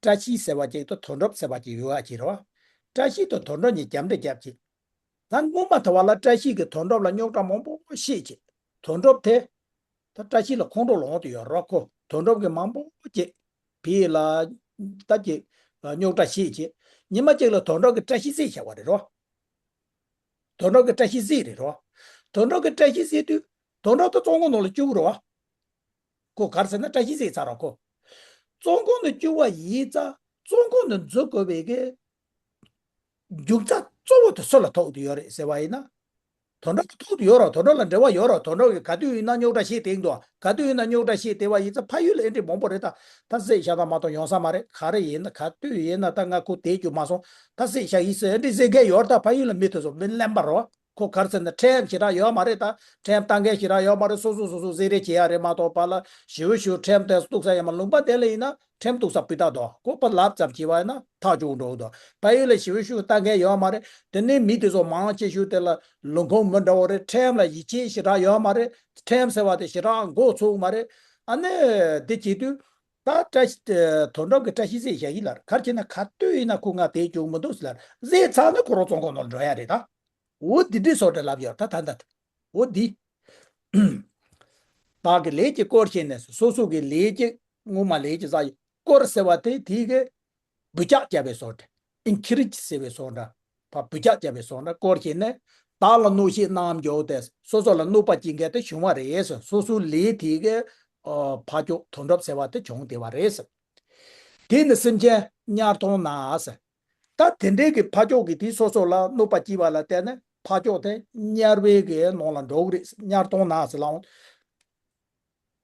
བཀྲ་ཤིས་ཟེར་བ་ཅིག་དང་དོན་གྲུབ་ཟེར་བ་ཅིག་ཡོད་པ་ཅིག་རེད་བ། བཀྲ་ཤིས་དང་དོན་གྲུབ་གཉིས་རྒྱབ་འདྲེ་རྒྱབ་ཅིག་ད་སྔོན་མ་དེ་བ་ལ་བཀྲ་ཤིས་ཀྱིས་དོན་གྲུབ་ལ་རྙོག་དྲ་མང་པོ་བཤད་ཅིག་དོན་གྲུབ་དེ། ད་བཀྲ་ཤིས་ལ་ཁོང་ཁྲོ་ལངས་དུ་ཡོད་རོགས་ཁོ་དོན་གྲུབ་ཀྱིས་མང་པོ་ཅིག་བི་ལ། ད་ཅིག་རྙོག་དྲ་བཤད་ཅིག་ཉི་མ་གཅིག་ལ་དོན་གྲུབ་ཀྱིས་བཀྲ་ཤིས་བསད་བཞག་པ་རེད་རོ། དོན་གྲུབ་ཀྱིས་བཀྲ་ཤིས་བསད་རེད་རོ། དོན་གྲུབ་ཀྱིས་བཀྲ་ཤིས་བསད་དུས་དོན་གྲུབ་ད་བཙོན་ཁང་ནང་ལ་བཅུག་རོ། ཁོ་ག་རེ་ཟེར་ན་བཀྲ་ཤིས་བསད་ཚར་རོ་ཁོ། བཙོན་ཁང་ནང་བཅུག་པ་ཡིན་ཙང་བཙོན་ཁང་ནང་འཛུལ་དགོས་པའི་གི་རྒྱུ་རྩ་གཙོ་བོ་དེ་སུ་ལ་ཐུག་དུ་ཡོད་རེད་ཟེར་བ་ཡིན་ན། དོན་གྲུབ་ལ་ཐུག་དུ་ཡོད་རོ། དོན་གྲུབ་ལ་འབྲེལ་བ་ཡོད་རོ། དོན་གྲུབ་ཀྱིས་ག་དུས་ཡིན་ན་རྙོག་དྲ་བཤད་དེང་དུ་ག་དུས་ཡིན་ན་རྙོག་དྲ་བཤད་དེ་བ་ཡིན་ཙང་ཕ་ཡུལ་ལ་ཨེ་འདྲི་མང་པོ་རེད། ད་ད་བསད་བཞག་ད་མ་གཏོགས་ཡོང་ས་མ་རེད། ག་རེ་ཡིན་ན་ག་དུས་ཡིན་ན་ད་ང་ཁོ་དེ་རྒྱུ་མ་སོང་ད་བསད་བཞག་ཡིན་ཟེར་ཨེ་འདྲི་ཟེར་མཁན་ཡོད། ད་ཕ་ཡུལ་ལ་མི་དེ་ཚོ་མི་གླེན་པ་རོ། ཁོ་ག་རེ་ཟེར་ན་ཁྲིམས་ཞེ་དྲག་ཡོད་མ་རེད། ད་ཁྲིམས་བཏང་མཁན་ཞེ་དྲག་ཡོད་མ་རེད། སོ་སོ་སོ་སོ་ཟེར་རེ་བྱེད་ཡ་རེད་མ་གཏོགས་པ་ལ་ཞི་བའི་ཞུ་ཁྲིམས་དེ་གཏུག་ས་ཡོད་མ། ལུང་པ་དེ་ལ་ཡིན་ན་ཁྲིམས་གཏུག་ས་སྤུས་དག་འདུག་ཁོ་པ་ལབ་ཙམ་བྱས་པ་ཡིན་ན་ཐག་ཆོད་འགྲོ་གི་འདུག་ཕ་ཡུལ་ལ་ཞི་བའི་ཞུ་བཏང་མཁན་ཡོད་མ་རེད། དེ་ནས་མི་དེ་ཚོ་མང་ཆེ་ཤོས་དེ་ལ་ལུང་ཁུངས་མི་འདྲ་བོ་རེད། ཁྲིམས་ལ་ཡིད་ཆེས་ཞེ་དྲག་ཡོད་མ་རེད། ཁྲིམས་ཟེར་བ་དེ་ཞེ་དྲག་མགོ་ཚོས་མ་རེད། ཨ་ནི་དེ་བྱེད་དུས་ད་བཀྲ་ཤིས་དོན་གྲུབ་ཀྱིས་བཀྲ་ཤིས་བསད་བཞག་ཡིན་ལབ། ག་རེ་བྱས་ན་ག་དུས་ཡིན་ན་ཁོ་ང་དེ་བཅུག་མི་འདུག་ཟེར་ལབ། བསད་ཚར་ན་ཁོ་རང་བཙོན་ཁང་ནང་འགྲོ་ཡ་རེད་ད། འོ་འདི་འདྲའི་བཟོ་འདྲ་ལབ་ཡོད་ད་ད་ད། འོ་འདི། བདག་གི་ལས་ཀྱི་སྐོར་བྱས་ནས་སོ་སོ་གི་ལས་ཀྱི་སྔོན་མ་ལས་ཀྱི་ས་ཡི་སྐོར་ཟེར་བ་དེ་དེ་གི་འབུད་རྒྱག་བརྒྱབ་པའི་བཟོ་འདྲ། ཨིན་ཁི་རེཇ་ཟེར་བའི་བཟོ་འདྲ། ཕ་འབུད་རྒྱག་བརྒྱབ་པའི་བཟོ་འདྲ་སྐོར་བྱས་ནས་བདག་ལ་གནོད་བྱེད་རྣམས་མགྱོགས་ཏེ་སོ་སོ་ལ་གནོད་པ་སྐྱེལ་མཁན་དེ་བྱུང་བ་རེད། སོ་སོའི་ལས་དེ་གི་ཕ་ཁྱོག་དོན་གྲུབ་ཟེར་བ་དེ་བྱུང་བསྡད་པ་རེད། དེ་ནི་སེམས་ཅན་དམྱལ་གདོང་ན། ད་དེ་འདྲའི་གི་ཕ་ཁྱོག་གི་དེ་སོ་སོ་ལ་གནོད་པ་སྐྱེལ་བ་ལ་བརྟེན་ནས་ཕ་ཁྱོག་དེ་དམྱལ་བའི་གི་ནང་ལ་འགྲོ་གི་རེད། དམྱལ་གདོང་ན་ཟེར་ལ་འོང་།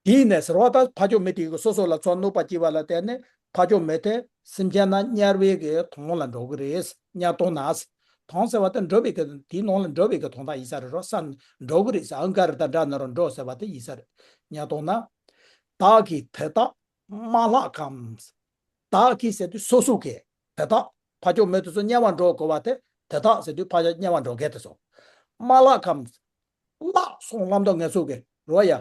དེ་ནས་ཟེར་བ་ད་ཕ་ཁྱོག་མི་དེ་གི་སོ་སོ་ལ་ཚོ་གནོད་པ་སྐྱེལ་བ་ལ་བརྟེན་ནས་ཕ་ཁྱོག་མི་དེ་སེམས་ཅན་ན་དམྱལ་བའི་གི་དོང་ལ་འགྲོ་གི་རེད། དམྱལ་གདོང་ན་ཟེར། དོང་ཟེར་བ་དེ་འགྲོ་བའི་གི་དེའི་ནང་ལ་འགྲོ་བའི་གི་དོང་དག་ཡིན་ས་རེད་རོ། ས་འགྲོ་གི་རེད་ཟེར། ཨང་ཀ་རི་དང་འདྲ་ན་རོ་འགྲོ་ཟེར་བ་དེ་ཡིན་ས་རེད། དམྱལ་གདོང་ན། བདག་གིས་དེ་དག་མ་ལྷག་གམ། བདག་གིས་ཟེར་དུས་སོ་སོ་གིས་དེ་དག་ཕ་ཁྱོག་མི་དེ་ཚོ་དམྱལ་བ་འགྲོ་དགོས་པ་དེ་དེ་དག་ཟེར་དུས་ཕ་ཁྱོག་དམྱལ་བ་འགྲོ་མཁན་དེ་ཚོ། མ་ལྷག་གམ། བརླག་སོང་ལབ་འདུག་ངེད་ཚོ་གི་རོ་ཡ།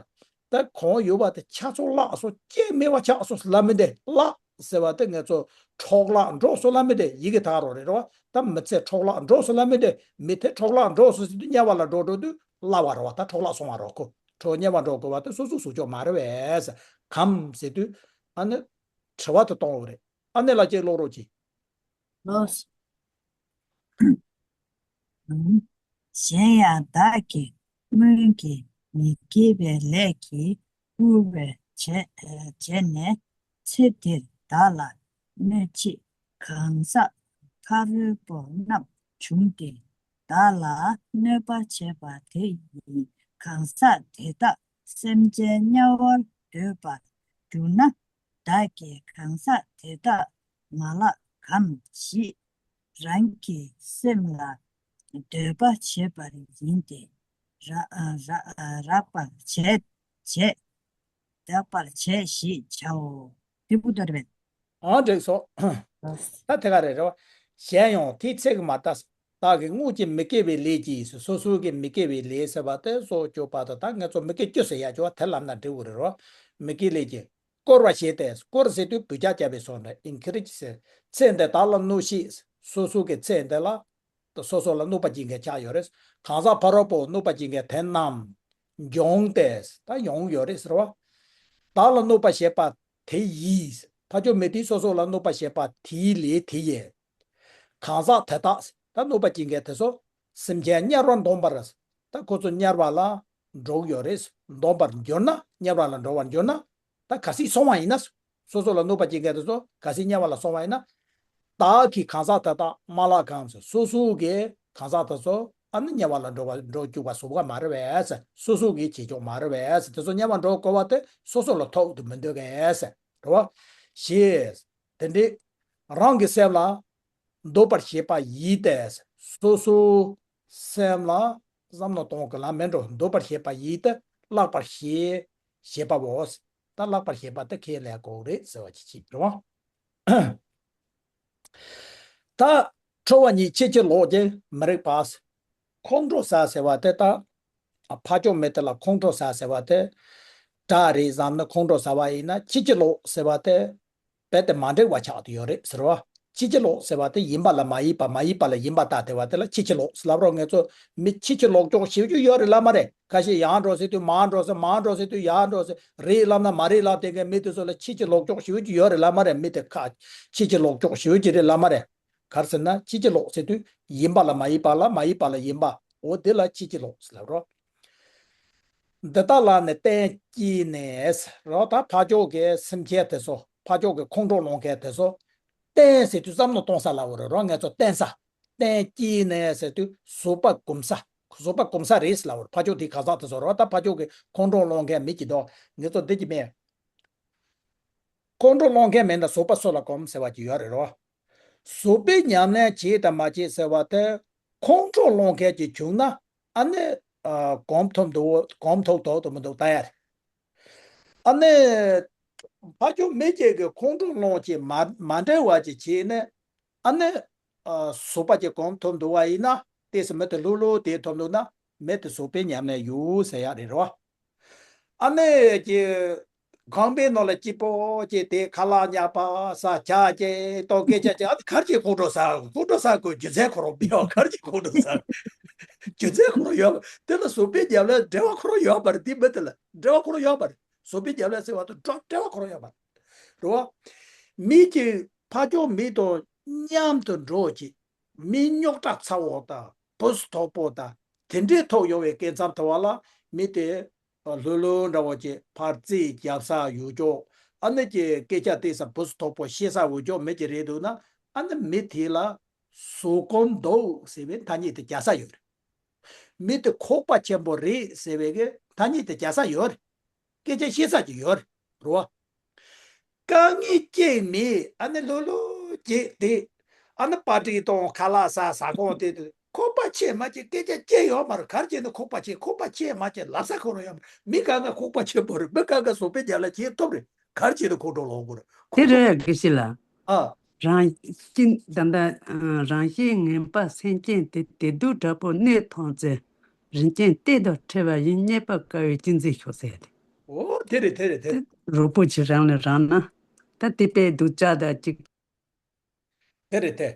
ད་གང་ཡོད་པ་དེ་ཆ་ཚང་བརླག་སོང་སྐྱེ་མེད་པ་ཆགས་སོང་ལབ་མི་འདི་བརླག་ཟེར་བ་དེ་ངེད་ཚོ་འཕྲོ་བརླག་འགྲོ་སོང་ལབ་མི་འདི་ཡི་གེ་དག་རོ་རེད་རོ། ད་མི་ཚེ་འཕྲོ་བརླག་འགྲོ་སོང་ལབ་མི་འདི་མི་དེ་འཕྲོ་བརླག་འགྲོ་སོང་ཟེར་དུས་དམྱལ་བ་ལ་འགྲོ་འགྲོ་དུས་བརླག་པ་རོ། ད་འཕྲོ་བརླག་སོང་བ་རོ་ཁོ་འཕྲོ་དམྱལ་བ་འགྲོ་དགོས་པ་དེ་སོ་སོའི་གཟུགས་ཕྱོགས་མ་རེད་པས། གམ་ཟེར་དུས་ཨ་ནི་དྲི་བ་དེ་གཏོང་འོ་རེད། ཨ་ནི་ལ་ཅིག་ཀློག་རོགས་གྱིས། ལོས། གཞན་ཡང་བདག་གིས་སྔོན་གྱི་མི་དགེ་བའི་ལས་ཀྱིས་སྐུར་བའི་བྱས་བྱས་ནས་ཚེ་འདིར་བདག་ལ་གནོད་བྱེད་གང་ཟག་ཕ་རོལ་པོ་རྣམས་བྱུང་སྟེ་བདག་ལ་གནོད་པ་བྱས་པ་དེ་ཡི་གང་ཟག་དེ་དག་སེམས་ཅན་དམྱལ་བར་འདོད་པར་གྱུར་ན། བདག་གིས་གང་ཟག་དེ་དག་མ་ལགས་གམ་ཞེས་རང་གི་སེམས་ལ་འདོད་པ་བྱེད་པར་ཡིན་ཏེ། ར་ར་རག་པར་བྱེད་བྱེད། རག་པར་བྱེད་ཞེས་བྱའོ། དེ་བུ་དོར་བས། ཨང་འགྲིག་སོ། ད་དེ་ག་རེ་རེད་བ། གཞན་ཡང་དེའི་ཚིག་གི་མ་ལྟ། བདག་གིས་སྔོན་གྱི་མི་དགེ་བའི་ལས་ཀྱིས་སོ་སོ་གི་མི་དགེ་བའི་ལས་ཟེར་བ་དེ་སོགས་སྤྱོད་པ་དང་ད་ངེད་ཚོ་མི་དགེ་བཅུ་ཟེར་ཡ་ཅོ་བ་དེ་ལབ་ན་འགྲིག་གི་རེད་རོ། མི་དགེ་ལས་ཀྱིས་སྐོར་བ་བྱས་ཏེ་སྐོར་ཟེར་དུས་འབུད་རྒྱག་བརྒྱབ་པའི་སོགས་འདྲ་ཨིན་ཁི་རེ་ཇི་ཟེར། ཚེ་འདི་བདག་ལ་གནོད་བྱེད་སོ་སོ་གི་ཚེ་འདི་ལ་སོ་སོ་ལ་གནོད་པ་སྐྱེལ་མཁན་ཆགས་ཡོད་རེད། གང་ཟག་ཕ་རོལ་པོ་གནོད་པ་སྐྱེལ་མཁན་དེ་རྣམས་འབྱུང་སྟེ་ད་ཡོང་ཡོད་རེད་ཟེར་བ། བདག་ལ་གནོད་པ་བྱེད་པ་དེ་ཡིས་ཕ་ཁྱོག་མི་དེས་སོ་སོ་ལ་གནོད་པ་བྱེད་པ་དེའི་ལས་དེ་ཡིས། གང་ཟག་དེ་དག་ད་གནོད་པ་སྐྱེལ་མཁན་དེ་ཚོ་སེམས་ཅན་དམྱལ་བར་འདོམས་པར་ད་ཁོ་ཚོ་དམྱལ་བ་ལ་འགྲོ་གི་ཡོད་རེད། འདོམས་པར་འགྱུར་ན་དམྱལ་བ་ལ་འགྲོ་བར་འགྱུར་ན། ད་གལ་སྲིད་སོང་བ་ཡིན་ན། སོ་སོ་ལ་གནོད་པ་སྐྱེལ་མཁན་དེ་ཚོ་གལ་སྲིད་དམྱལ་བ་ལ་སོང་བ་ཡིན་ན། བདག་གིས་གང་ཟག་དེ་དག་མ་ལགས་གམ་ཟེར། སོ་སོ་གིས་གང་ཟག་དེ་ཚོ་ཨ་ནི་དམྱལ་བ་ལ་འགྲོ་བ་འགྲོ་བཅུག་པ་བཟོ་གི་མ་རེད་པས་ཟེར། སོ་སོ་གིས་བྱེད་ཆོག་མ་རེད་པས་ཟེར། དེ་ཚོ་དམྱལ་བ་འགྲོ་དགོས་པ་དེ་སོ་སོ་ལ་ཐོགས་དུ་མི་འདོད་མཁན་ཟེར་རེད་བ། ཞེས་དེ་འདྲའི་རང་གི་སེམས་ལ་འདོད་པར་བྱེད་པ་ཡིས་ཏེ། སོ་སོའི་སེམས་ལ་བསམ་མནོ་གཏོང་གི་ལ་མེད་འགྲོ། འདོད་པར་བྱེད་པ་ཡིས་ཏེ་བརླག་པར་བྱེད་བྱེད་པའོ། ད་བརླག་པར་བྱེད་པ་དེ་ཁས་ལེན་དགོས་རེད་ཟེར་བ་ཅིག་ཅིག་རེད་བ། ད་ཁྲོ་བ་ཉིད་ཕྱིན་ཅི་ལོག་ཅིང་མི་རིག་པ། ཁོང་ཁྲོ་ཟ་ཟེར་བ་དེ་ད་ཕ་ཁྱོག་མི་དེ་ལ་ཁོང་ཁྲོ་ཟ་ཟེར་བ་དེ་དགྲ་རེད་བསམ་ནས་ཁོང་ཁྲོ་ཟ་བ་ཡིན་ན་ཕྱིན་ཅི་ལོག་ཟེར་བ་དེ། རྦད་དེ་མ་འགྲིག་པ་ཆགས་བསྡད་ཡོད་རེད་ཟེར་བ། ཕྱིན་ཅི་ལོག་ཟེར་བ་དེ་ཡིན་པ་ལ་མ་ཡིན་པ། མ་ཡིན་པ་ལ་ཡིན་པ་ལྟ་བསྡད་པ་དེ་ལ་ཕྱིན་ཅི་ལོག་ཟེར་ལབ་རོགས། ང་ཚོ་མི་ཕྱིན་ཅི་ལོག་ཀྱོག་ཞེ་པོ་ཅིག་ཡོད་རེད་ལབ་མ་རེད། ཁ་ཤས་ཡང་འགྲོ་ཟེར་དུས་མར་འགྲོ་ཟེར། མར་འགྲོ་ཟེར་དུས་ཡར་འགྲོ་ཟེར། རེད་ལབ་ན་མ་རེད་ལབ་བསྡད་མཁན་མི་དེ་ཚོ་ལ་ཕྱིན་ཅི་ལོག་ཀྱོག་ཞེ་པོ་ཅིག་ཡོད་རེད་ལབ་མ་རེད། མི་དེ་ཁ་ཕྱིན་ཅི་ལོག་ཀྱོག་ཞེ་པོ་ཅིག་རེད་ལབ་མ་རེད། ག་རེ་ཟེར་ན་ཕྱིན་ཅི་ལོག་ཟེར་དུས་ཡིན་པ་ལ་མ་ཡིན་པ་ལ། མ་ཡིན་པ་ལ་ཡིན་པ། འོ་དེ་ལ་ཕྱིན་ཅི་ལོག་ཟེར་ལབ་རོགས། འདི་དག་ལ་ནི་རྟེན་སྐྱེས་ནས་རོ། ད་ཕར་ཕྱོགས་ཀྱི་སེམས་ཅན་དེ་ཚོ། ཕར་ཕྱོགས་ཀྱི་ཁོང་ཁྲོ་སློང་མཁན་དེ་ཚོ། རྟེན་ཟེར་དུས་བསམ་བློ་གཏོང་ས་ལབ་པ་རེད་རོ། ང་ཚོ་རྟེན་ས། རྟེན་སྐྱེས་ནས་ཟེར་དུས་བཟོད་པ་སྒོམ་ས། བཟོད་པ་སྒོམ་ས་རེད་ཟེར་ལབ་པ་རེད། ཕར་ཕྱོགས་དེ་གང་ཟག་དེ་ཚོ་རོ། ད་ཕར་ཕྱོགས་ཀྱི་ཁོང་ཁྲོ་སློང་མཁན་མི་གྱི་དོ། ང་ཚོ་འདི་གྱི་མེད། ཁོང་ཁྲོ་སློང་མཁན་མེད་ན་བཟོད་པ་སུ་ལ་སྒོམ་ཟེར་བ་ཅིག་ཡོད་རེད་རོ། བཟོད་པའི་ཉམས་ལེན་བྱེད་དང་མ་བྱེད་ཟེར་བ་དེ། ཁོང་ཁྲོ་སློང་མཁན་ཅིག་བྱུང་ན་ཨ་ནི་ཨ་སྒོམ་ཐུབ་འདུག་སྒོམ་ཐུབ་འདུག་འདུག་མི་འདུག་ལྟ་ཡ་རེད། ཨ་ནི་ཕར་ཕྱོགས་མི་གཅིག་གིས་ཁོང་ཁྲོ་སློང་ཅིག་མ་མ་འདྲ་བ་ཅིག་བྱས་ནས་ཨ་ནི་ཨ་བཟོད་པ་ཅིག་སྒོམ་ཐུབ་འདུག་པ་ཡིན་ན། ཏོག་ཙམ་མི་དེ་ལྷོད་ལྷོད་བསྡད་ཐུབ་འདུག་ན་མི་དེ་བཟོད་པའི་ཉམས་ལེན་ཡོད་ཟེར་ཡ་རེད་རོ། ཨ་ནི་ཀྱི་ཁང་པའི་ནང་ལ་སྐྱིད་པོ་བྱས་ཏེ་ཁ་ལག་ཉག་པ་ཟ། ཇ་བྱས་ཏོག་སྐད་ཆ་བྱས། ཨ་ནི་ག་རེ་བྱས་ཁོང་ཁྲོ་ཟ། ཁོང་ཁྲོ་ཟ་དགོས་རྒྱུ་མཚན་ཁོ་རང་མི་ཡོང་། ག་རེ་བྱས་ཁོང་ཁྲོ་ཟ། རྒྱུ་མཚན་ཁོ་རང་ཡོད་པ་དེ་ལ་བཟོད་པའི་ཉམས་ལེན་འབྲེལ་བ་ཁོ་རང་ཡོད་པ་རེད། དེ་མི་དེ་ལ་འབྲེལ་བ་ཁོ་རང་ཡོད་པ་རེད། བཟོད་པའི་ཉམས་ལེན་ཟེར་བ་དང་འབྲེལ་བ་ཁོ་རང་ཡོད་པ་རེད་རོ། མི་གཅིག་ཕར་ཕྱོགས་མི་དང་མཉམ་དུ་འགྲོགས་ཅིག་མི་རྙོག་དྲ་ཚ་བོ་དང་བུ་སུ་དོག་པོ་དང་དེ་འདྲའི་ཐོག་ཡོང་བའི་སྐབས་མཚམས་དུ་བ་ལ་མི་དེ་ལྷོད་ལྷོད་འདྲ་བོ་ཅིག་ཕར་རྩིས་རྒྱབ་ས་ཡོད་ཀྱོག་ཨ་ནི་ཀྱི་སྐད་ཆ་དེ་ས་བུ་སུ་དོག་པོ་ཤེས་ས་ཡོད་ཀྱོག་མི་ཅིག་རེད་འདུག་ན། ཨ་ནི་མི་དེ་ལ་བཟོད་སྒོམ་འདུག་ཟེར་བའི་ཐ་སྙད་དེ་རྒྱག་ས་ཡོད་རེད། མི་དེ་ཁོག་པ་ཆེན་པོ་རེད་ཟེར་བའི་གི་ཐ་སྙད་དེ་རྒྱག་ས་ཡོད་རེད། སྐད་ཆ་བཤད་ས་ཅིག་ཡོད་རེད་རོ། དཀའ་ངལ་ཅིག་མེད། ཨ་ནི་ལྷོད་ལྷོད་བྱས་ཏེ་ཨ་ནི་པར་ཊི་གཏོང་། ཁ་ལག་ཟ། ཟ་ཁང་དེ་དུ་ཁོག་པ་ཆེ་མ་ཆེ་སྐད་ཆ་ཅི་ཡོད་མ་རེད། ག་རེ་བྱས་ནས་ཁོག་པ་ཆེ། ཁོག་པ་ཆེ་མ་ཆེ་ལབ་ས་ཁོ་རང་ཡོད་མ་རེད། མི་གང་ག་ཁོག་པ་ཆེན་པོ་རེད། མི་གང་ག་བཟོད་པའི་རྒྱབ་ལ་བྱེད་ཐུབ་རེད། ག་རེ་བྱས་ནས་ཁོང་ཁྲོ་སློང་དགོས་རེད། དེ་ཁོང་ཁྲོ། རེད་དགེ་བཤེས་ལགས། ཨ། རང་བཞིན་ད་ལྟ་རང་བཞིན་ངན་པ་སེམས་ཅན་དེ་བདེ་སྡུག་དྲག་པོ་གནས་མཐོང་ཚེ། རིན་ཆེན་གཏེར་དང་འཕྲད་པ་ཡིན། རྙེད་པར་དཀའ་བའི་གཅེས་འཛིན་ཤོག་ཟེར་ཏེ། འོ་དེ་རེད། དེ་རེད། དེ་རེད། རོགས་པོ་ཆེ་རང་ལས་རང་ན། ད་དེ་དཔེ་སྡུག་ཅག་དང་གཅིག་དེ་རེད་དེ།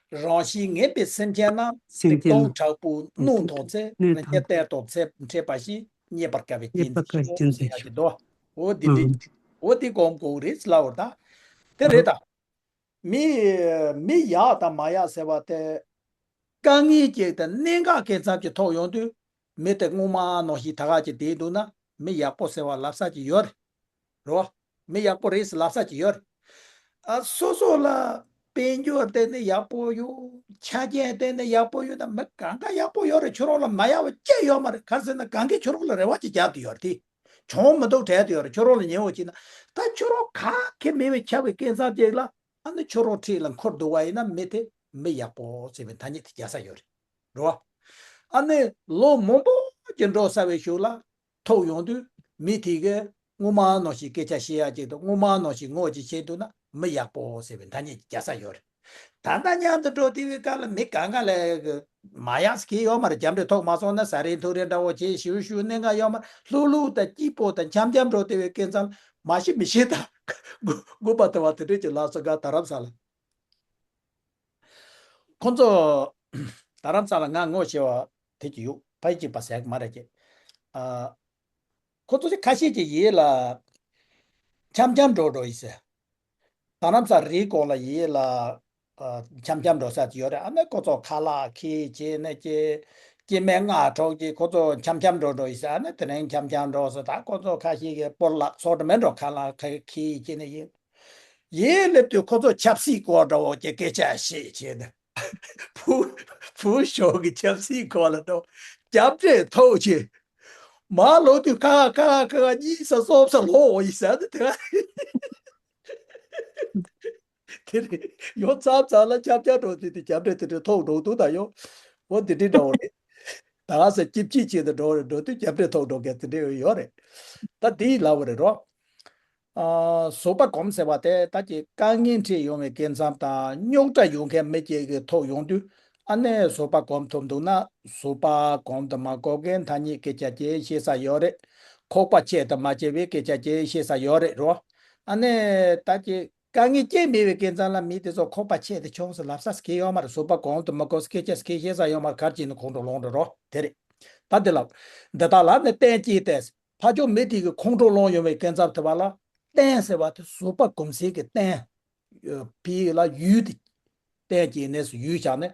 རང་བཞིན་ངན་པའི་སེམས་ཅན་རྣམས། སེམས་ཅན་སྡིག་ལྟུང་དྲག་པོས་གནོད་མཐོང་ཚེ། གནོད་མཐོང་། རིན་ཆེན་གཏེར་དང་འཕྲད་པ་བཞིན། རྙེད་པར་དཀའ་བའི་རྙེད་པར་དཀའ་བའི་གཅེས་འཛིན་ཤོག་ཟེར་གྱི་འདུག་འོ་འདི་འདི། ཨང་། འོ་འདི་སྒོམ་དགོས་རེད་ལབ་པ་རེད་ད། དེ་རེད་ད། མི་མི་ཡག་དང་མ་ཡག་ཟེར་བ་དེ། དཀའ་ངལ་ཅིག་དང་གནད་འགག་གི་ཙམ་གྱི་ཐོག་ཡོང་དུས་མི་དེ་སྔོན་མ་ནང་བཞིན་ད་ག་ཅིག་བསྡད་འདུག་ན་མི་ཡག་པོ་ཟེར་བ་ལབ་ས་ཅིག་ཡོད་རེད། རེད་བ། མི་ཡག་པོ་རེད་ཟེར་ལབ་ས་ཅིག་ཡོད་རེད། ཨ་སོ་སོ་ལ་དཔལ་འབྱོར་བལྟས་ནས་ཡག་པོ་ཡོད། ཆ་རྐྱེན་བལྟས་ནས་ཡག་པོ་ཡོད་ན་མི་གང་ག་ཡག་པོ་ཡོད་རེད། ཁྱོད་རང་ལ་མ་ཡག་པ་ཅི་ཡོད་མ་རེད། ག་རེ་ཟེར་ན་གང་གིས་ཁྱོད་རང་ལ་རེ་བ་ཅིག་རྒྱབ་བསྡད་ཡོད་རེད་དེ། བྱུང་མི་འདུག་དྲན་བསྡད་ཡོད་རེད། ཁྱོད་རང་ལ་ཉེ་བོ་ཅིག་ན་ད་ཁྱོད་རང་ག་གེ་མེད་པའི་ཆགས་པའི་སྐད་ཆ་ཅིག་ལ། ཨ་ནི་ཁྱོད་རང་འཁྲིས་ལ་འཁོར་འདུག་པ་ཡིན་ན་མི་དེ་མི་ཡག་པོ་ཟེར་བའི་ཐ་སྙད་དེ་རྒྱག་ས་ཡོད་རེད། རེད་བ། ཨ་ནི་ལོ་མང་པོ་ཅིག་འགྲོ་ཚར་བའི་གཞུག་ལ་ཐུག་ཡོང་དུས་མི་དེ་གིས་སྔོན་མ་ནང་བཞིན་སྐད་ཆ་བཤད་ཡ་ཅིག་དང་སྔོན་མ་ནང་བཞིན་ངོ་ཅིག་བྱས་འདུག་ན་མི་ཡག་པོ་ཟེར་བའི་ཐ་སྙད་ཅིག་རྒྱག་ས་ཡོད་རེད། ད་ལྟ་མཉམ་དུ་འགྲོ་བསྡད་པའི་སྐབས་ལ་མི་གང་ག་ལ་མ་ཡག་ཟེར་གྱི་ཡོད་མ་རེད། རྒྱབ་འདྲེ་ཐུག་མ་སོང་ན་ཟ་རིན་ཐུག་རིན་འདྲ་བོ་བྱས་ཞུ་ཞུ་གནད་འགག་ཡོད་མ་རེད། ལྷུག་ལྷུག་དང་སྐྱིད་པོ་དང་འཆམ་འཆམ་འགྲོ་བསྡད་པའི་སྐབས་ཙམ་མ་ཤི་མི་ཤི་དང་དགུ་དགུ་པ་དེ་བ་དེ་འདྲས་ཀྱི་ལགས་སོ། ག་རྡ་རམ་ས་ལ། ཁོ་ཚོ་རྡ་རམ་ས་ལ་ང་ངོ་ཤེས་པ་དེ་ཅིག་ཡོད། ཕ་ཡི་གཅིག་པ་ཟེར་གི་མ་རེད་ཀྱི། ཨ། ཁོ་ཚོ་ཁ་ཤས་ཀྱི་ཡིད་ལ་འཆམ་འཆམ་འགྲོ་འགྲོ་ཡིན་ཟེར། རྡ་རམ་ས་རིའི་གོང་ལ་ཡིད་ལ་ཨ་འཆམ་འཆམ་འགྲོ་ས་ཅིག་ཡོད་རེད། ཨ་ནི་ཁོ་ཚོ་ཁ་ལག་ཁྱེར་བྱས་ནས་ཀྱི་སྐྱེ་དམན་སྔགས་འཁྲུག་ཅིག་ཁོ་ཚོ་འཆམ་འཆམ་འགྲོ་འགྲོ་ཡིན་ཟེར། ཨ་ནི་དེ་རིང་འཆམ་འཆམ་འགྲོ་ཟེར། ད་ཁོ་ཚོ་ཁ་ཤས་ཀྱི་སྤོ་ལགས་སོགས་དུ་མེད་འགྲོ་ཁ་ལག་ཁྱེར་བྱས་ནས་ཡིན། ཡིན་སླེབས་དུས་ཁོ་ཚོ་ཆབ་སྲིད་སྐོར་འདྲ་བོ་ཀྱི་སྐད་ཆ་བཤད་བྱས་ནས། བུ་བུ་ཞོགས་ཀྱི་ཆབ་སྲིད་སྐོར་ལ་འགྲོ། རྒྱབ་འདྲེ་ཐུག་བྱས། མར་ལོག་དུས་ཁ་ཁ་ཁ་ཁ་གཉིས་ས་སོབ་ས་ལོག་འོ་ཡིན་ཟེར་ནས་དེ་དེ་རེད། ཡོང་མཚམས་མཚམས་ལ་ཆབ་ཆ་འགྲོ་དུས་དེ་རྒྱབ་འདྲེ་དེ་འདྲ་ཐུག་འགྲོ་འདུག་ད་ཡོང་། འོ་དེ་འདྲའི་འདྲ་བོ་རེད། ད་ས་སྐྱིད་སྐྱིད་བྱས་ཏེ་འགྲོ་རེད། འགྲོ་དུས་རྒྱབ་འདྲེ་ཐུག་འགྲོ་མཁན་དེ་འདྲའི་ཡོད་རེད། ད་དེ་ཡི་ལབ་པ་རེད་རོ། ཨ། བཟོད་པ་སྒོམ་ཟེར་བ་དེ་ད་ཀྱི་དཀའ་ངལ་འཕྲད་ཡོང་བའི་སྐབས་མཚམས་དང་རྙོག་དྲ་ཡོང་མཁན་མི་གཅིག་གི་ཐུག་ཡོང་དུས་ཨ་ནི་བཟོད་པ་སྒོམ་ཐུབ་འདུག་ན་བཟོད་པ་སྒོམ་དང་མ་སྒོམ་མཁན་ཐ་སྙད་སྐད་ཆ་ཅིག་བཤད་ས་ཡོད་རེད། ཁོག་པ་ཆེ་དང་མ་ཆེ་བའི་སྐད་ཆ་ཅིག་བཤད་ས་ཡོད་རེད་རོ། ཨ་ནི་ད་ཀྱི་ དཀའ་ངལ་སྐྱེ་མེད་པའི་སྐལ་བཟང་ལ་མི་དེ་ཚོ་ཁོག་པ་ཆེ་དེ་ཆུང་ཟེར་ལབ་ས་སྐད་ཡོད་མ་རེད། བཟོད་པ་གོམས་དུ་མི་གོམས་སྐད་ཆ་སྐད་བཤད་ས་ཡོད་མ་རེད། གར་གྱིས་ནི་ཁོང་ཁྲོ་ལངས་འགྲོ་རོགས་དེ་རེད། ད་དེ་ལ་འདི་དག་ལ་ནི་རྟེན་ཅིག་སྟེ། ཕ་ཆོས་མི་དེ་གི་ཁོང་ཁྲོ་ལངས་ཡོང་བའི་སྐལ་བཟང་དེ་བ་ལ་རྟེན་ཟེར་བ་དེ་བཟོད་པ་གོམས་སའི་གི་རྟེན། ཕི་ལ་ཡུལ་དེ། རྟེན་གྱི་གནས་སུ་ཡུལ་བཞག་ནས།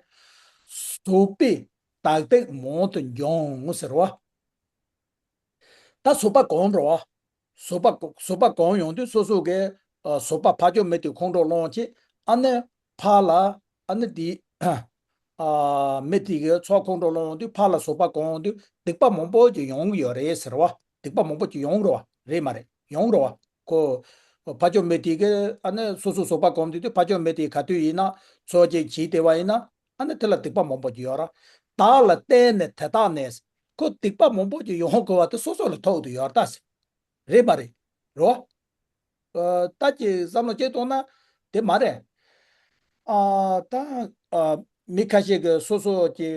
བཟོད་པས་དག་སྟེ་མང་དུ་འབྱུང་ཟེར་བ། ད་བཟོད་པ་གོམས་འགྲོ་བ། བཟོད་པ་བཟོད་པ་གོམས་ཡོང་དུས་སོ་སོ་གི་ཨ་བཟོད་པ་ཕ་ཆོས་མི་དེ་ཁོང་ཁྲོ་ལངས་ཆེ། ཨ་ནི་ཕ་ལ་ཨ་ནི་དེ་ཨ་མི་དེ་གི་ཚོགས་ཁོང་ཁྲོ་ལངས་དུས་ཕ་ལ་བཟོད་པ་གོམས་དུས་སྡིག་པ་མང་པོ་ཅིག་ཡོང་གི་ཡོད་རེད་ཟེར་བ། སྡིག་པ་མང་པོ་ཅིག་ཡོང་རེད་བ། རེད་མ་རེད། ཡོང་རེད་བ། ཁོ་ཕ་ཆོས་མི་དེ་གི་ཨ་ནི་སོ་སོ་བཟོད་པ་གོམས་དུས་དུས་ཕ་ཆོས་མི་དེ་ག་དུས་ཡིན་ན་ཚོགས་ཅིག་བྱེད་བསྡད་པ་ཡིན་ན། ཨ་ནི་དེ་ལ་སྡིག་པ་མང་པོ་ཅིག་ཡོད་ར། བདག་ལ་བརྟེན་ནས་དེ་དག་ནས། ཁོ་སྡིག་པ་མང་པོ་ཅིག་ཡོང་དགོས་པ་དེ་སོ་སོ་ལ་ཐུག་ཏུ་ཡོད་ར་ད་ཟེར། རེད་མ་རེད། རོ། ཨ་ད་ཅིག་བསམ་བློ་སྐྱེ་གཏོང་ན་དེ་མ་རེད། ཨ་ད་ཨ་མི་ཁ་ཤས་ཀྱིས་སོ་སོ་ཀྱི་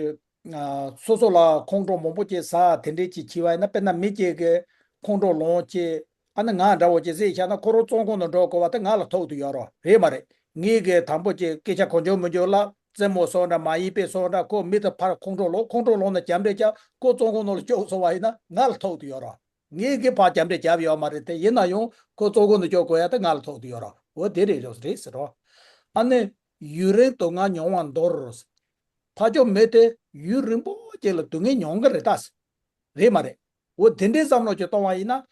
ཨ་སོ་སོ་ལ་ཁོང་ཁྲོ་མང་པོ་ཅིག་ཟ་དེ་འདྲས་ཅིག་བྱས་པ་ཡིན་ན། དཔེར་ན་མི་གཅིག་གིས་ཁོང་ཁྲོ་ལངས་ཅིག་ཨ་ནི་ང་འདྲ་བོ་ཅིག་གཟིགས་བཞག་ན་ཁོ་རང་བཙོན་ཁང་དུ་འགྲོ་དགོས་པ་དེ་ང་ལ་ཐུག་ཏུ་ཡོད་རོ། རེད་མ་རེད། ངེད་ཀྱིས་དང་པོ་ཅིག་སྐད་ཆ་གང་བྱུང་མི་འཇོག་ལ་རྩེད་མོ་སོགས་འདྲ་མ་ཡིན་པའི་སོགས་འདྲ་ཁོ་མི་དེ་ཕར་ཁོང་ཁྲོ་ལངས། ཁོང་ཁྲོ་ལངས་ནས་རྒྱབ་འདྲེ་རྒྱབ། ཁོ་བཙོན་ཁང་ནང་ལ་བཅུག་སོང་བ་ཡིན་ན་ང་ལ་ཐུག་ཏུ་ཡོད་རོ། ངེད་ཀྱིས་ཕར་རྒྱབ་འདྲེ་རྒྱབ་ཡོད་མ་རེད་དེ། ཡིན་ན་ཡང་ཁོ་བཙོན་ཁང་དུ་བཅུག་དགོས་ཡ་དེ་ང་ལ་ཐུག་ཏུ་ཡོད་རོ། འོ་དེ་རེད་རེད་ཟེར་རོ། ཨ་ནི་ཡུན་རིང་སྡུག་བསྔལ་མྱོང་བར་འདོད། ཕ་ཆོས་མི་དེ་ཡུན་རིང་པོ་ཅིག་ལ་སྡུག་བསྔལ་མྱོང་གི་རེད་ད། རེད་མ་རེད། འོ་དེ་འདྲའི་བསམ་བློ་ཅིག་གཏོང་བ་ཡིན་ན།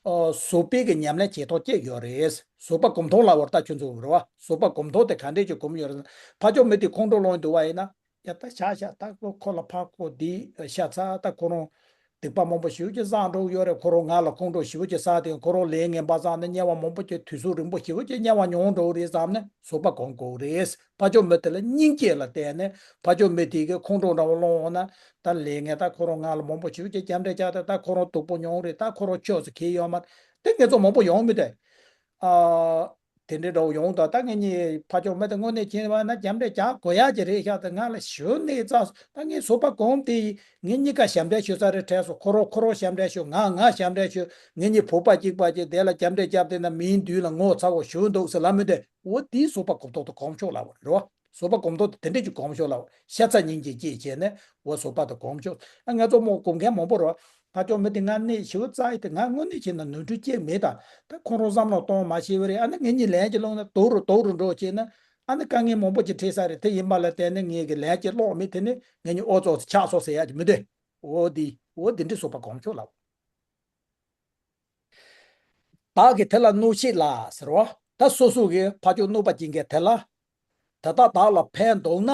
ཨ་བཟོད་པའི་གི་ཉམས་ལེན་བྱེད་སྟངས་གཅིག་ཡོད་རེད། བཟོད་པ་གོམས་ཐོང་ལབ་པ་ད་ཁྱོད་ཚོ་རེད་བ། བཟོད་པ་གོམས་ཐོང་དེ་ག་འདྲས་ཅིག་གོམས་ཡོད་རེད་ཟེར་ན། ཕ་ཆོས་མི་དེ་ཁོང་ཁྲོ་ལངས་འདུག་བ་ཡིན་ན། ཡ་ད་ཤག་ཤག་ད་ཁོ་ཁོ་ལ་ཕ་ཁོ་འདི་ཤ་ཚ་ད་ཁོ་རང་སྡིག་པ་མང་པོ་ཞེ་པོ་ཅིག་བསགས་འགྲོ་གི་ཡོད་རེད། ཁོ་རང་ང་ལ་ཁོང་ཁྲོ་ཞེ་པོ་ཅིག་ཟ་དེ་ཁོ་རང་ལས་ངན་པ་བསགས་ནས་དམྱལ་བ་མང་པོ་ཅིག་དུས་ཚོད་རིང་པོ་ཞེ་པོ་ཅིག་དམྱལ་བ་མྱོང་འགྲོ་གི་རེད་བསམ་ནས་བཟོད་པ་གོམས་དགོས་རེད། ཕ་ཆོས་མི་དེ་ལ་སྙིང་རྗེ་ལ་བརྟེན་ནས་ཕ་ཆོས་མི་དེ་གི་ཁོང་ཁྲོ་འདྲ་བོ་སློང་འོང་ན། ད་ལས་ངན་ད་ཁོ་རང་ང་ལ་མང་པོ་ཞེ་པོ་ཅིག་རྒྱབ་འདྲེ་རྒྱག་དེ་ད་ཁོ་རང་སྡུག་པོ་མྱོང་རེད། ད་ཁོ་རང་ཆོས་སུ་ཁེལ་ཡོད་མ་རེད། དེ་ངེད་ཚོ་མང་པོ་ཡོང་མི་དེ། ཨ། དེ་འདྲའི་འདྲ་བོ་ཡོང་དང་ད་ངེད་གཉིས་ཕ་ཆོས་མི་དེ་དངོས་གནས་བྱས་པ་ན་རྒྱབ་འདྲེ་རྒྱག་དགོས་ཡ་ཅིག་རེད་ཤག་ད་ང་ལ་ཞུ་ནས་ཙག་ད་ངས་བཟོད་པ་གོམས་དེ་ངེད་གཉིས་ཀ་ཞབས་འདྲེན་ཞུ་ས་རེད་དྲན་སོང་། ཁོ་རང་ཁོ་རང་ཞབས་འདྲེན་ཞུ། ང་ང་ཞབས་འདྲེན་ཞུ། ངེད་གཉིས་བུ་པ་གཅིག་པ་ཅིག་དེ་ལ་རྒྱབ་འདྲེ་རྒྱབ་དེ་ན་མིའི་མདུན་ལ་ངོ་ཚ་བོ་ཞུ་འདུག་ཟེར་ལབ་མི་དེ། འོ་དེའི་བཟོད་པ་གོམས་ཐོག་ཏུ་གོམས་ཆོག་ལབ་པ་རེད་བ། བཟོད་པ་གོམས་ཐོག་ཏུ་དེ་འདྲས་ཀྱི་གོམས་ཆོག་ལབ་པ། ཤ་ཚ་སྙིང་རྗེ་སྐྱེས་བྱས་ནས་འོ་བཟོད་པ་དང་གོམས་ཆོག་ཨ་ང་ཚོ་མོ་གོམས་མཁན་མང་པོ་རེད་བ། ཕ་ཆོས་མི་དེ་ང་གནས་ཞེ་པོ་ཙག་ཡིན་དེ་ང་དངོས་གནས་བྱས་ན་ནོར་འཁྲུལ་ཅིག་མེད་ད། ད་ཁོང་རང་བསམ་བློ་གཏོང་མ་ཤེས་པ་རེད། ཨ་ནི་ངེད་གཉིས་ལན་ཅིག་སློག་ན་དོག་རུ་དོག་རུ་འགྲོ་བྱས་ན། ཨ་ནི་དཀའ་ངལ་མང་པོ་ཅིག་འཕྲད་ས་རེད། དེ་ཡིན་པ་ལ་བརྟེན་ནས་ངེད་ཀྱི་ལན་ཅིག་སློག་མེད་དེ་ནི་ངེད་གཉིས་ཨོ་ཙོག་ཙེ་ཆགས་སོང་ཟེར་ཡ་ཅིག་མི་འདུག་འོ་དེ་འོ་དེ་འདྲའི་བཟོད་པ་གོམས་ཆོག་ལབ། བདག་གིས་དེ་ལ་གནོད་བྱེད་ལ་ཟེར་བ། ད་སོ་སོ་གིས་ཕ་ཆོས་གནོད་པ་སྦྱིན་མཁན་དེ་ལ། དེ་དག་བདག་ལ་ཕན་འདོགས་ན།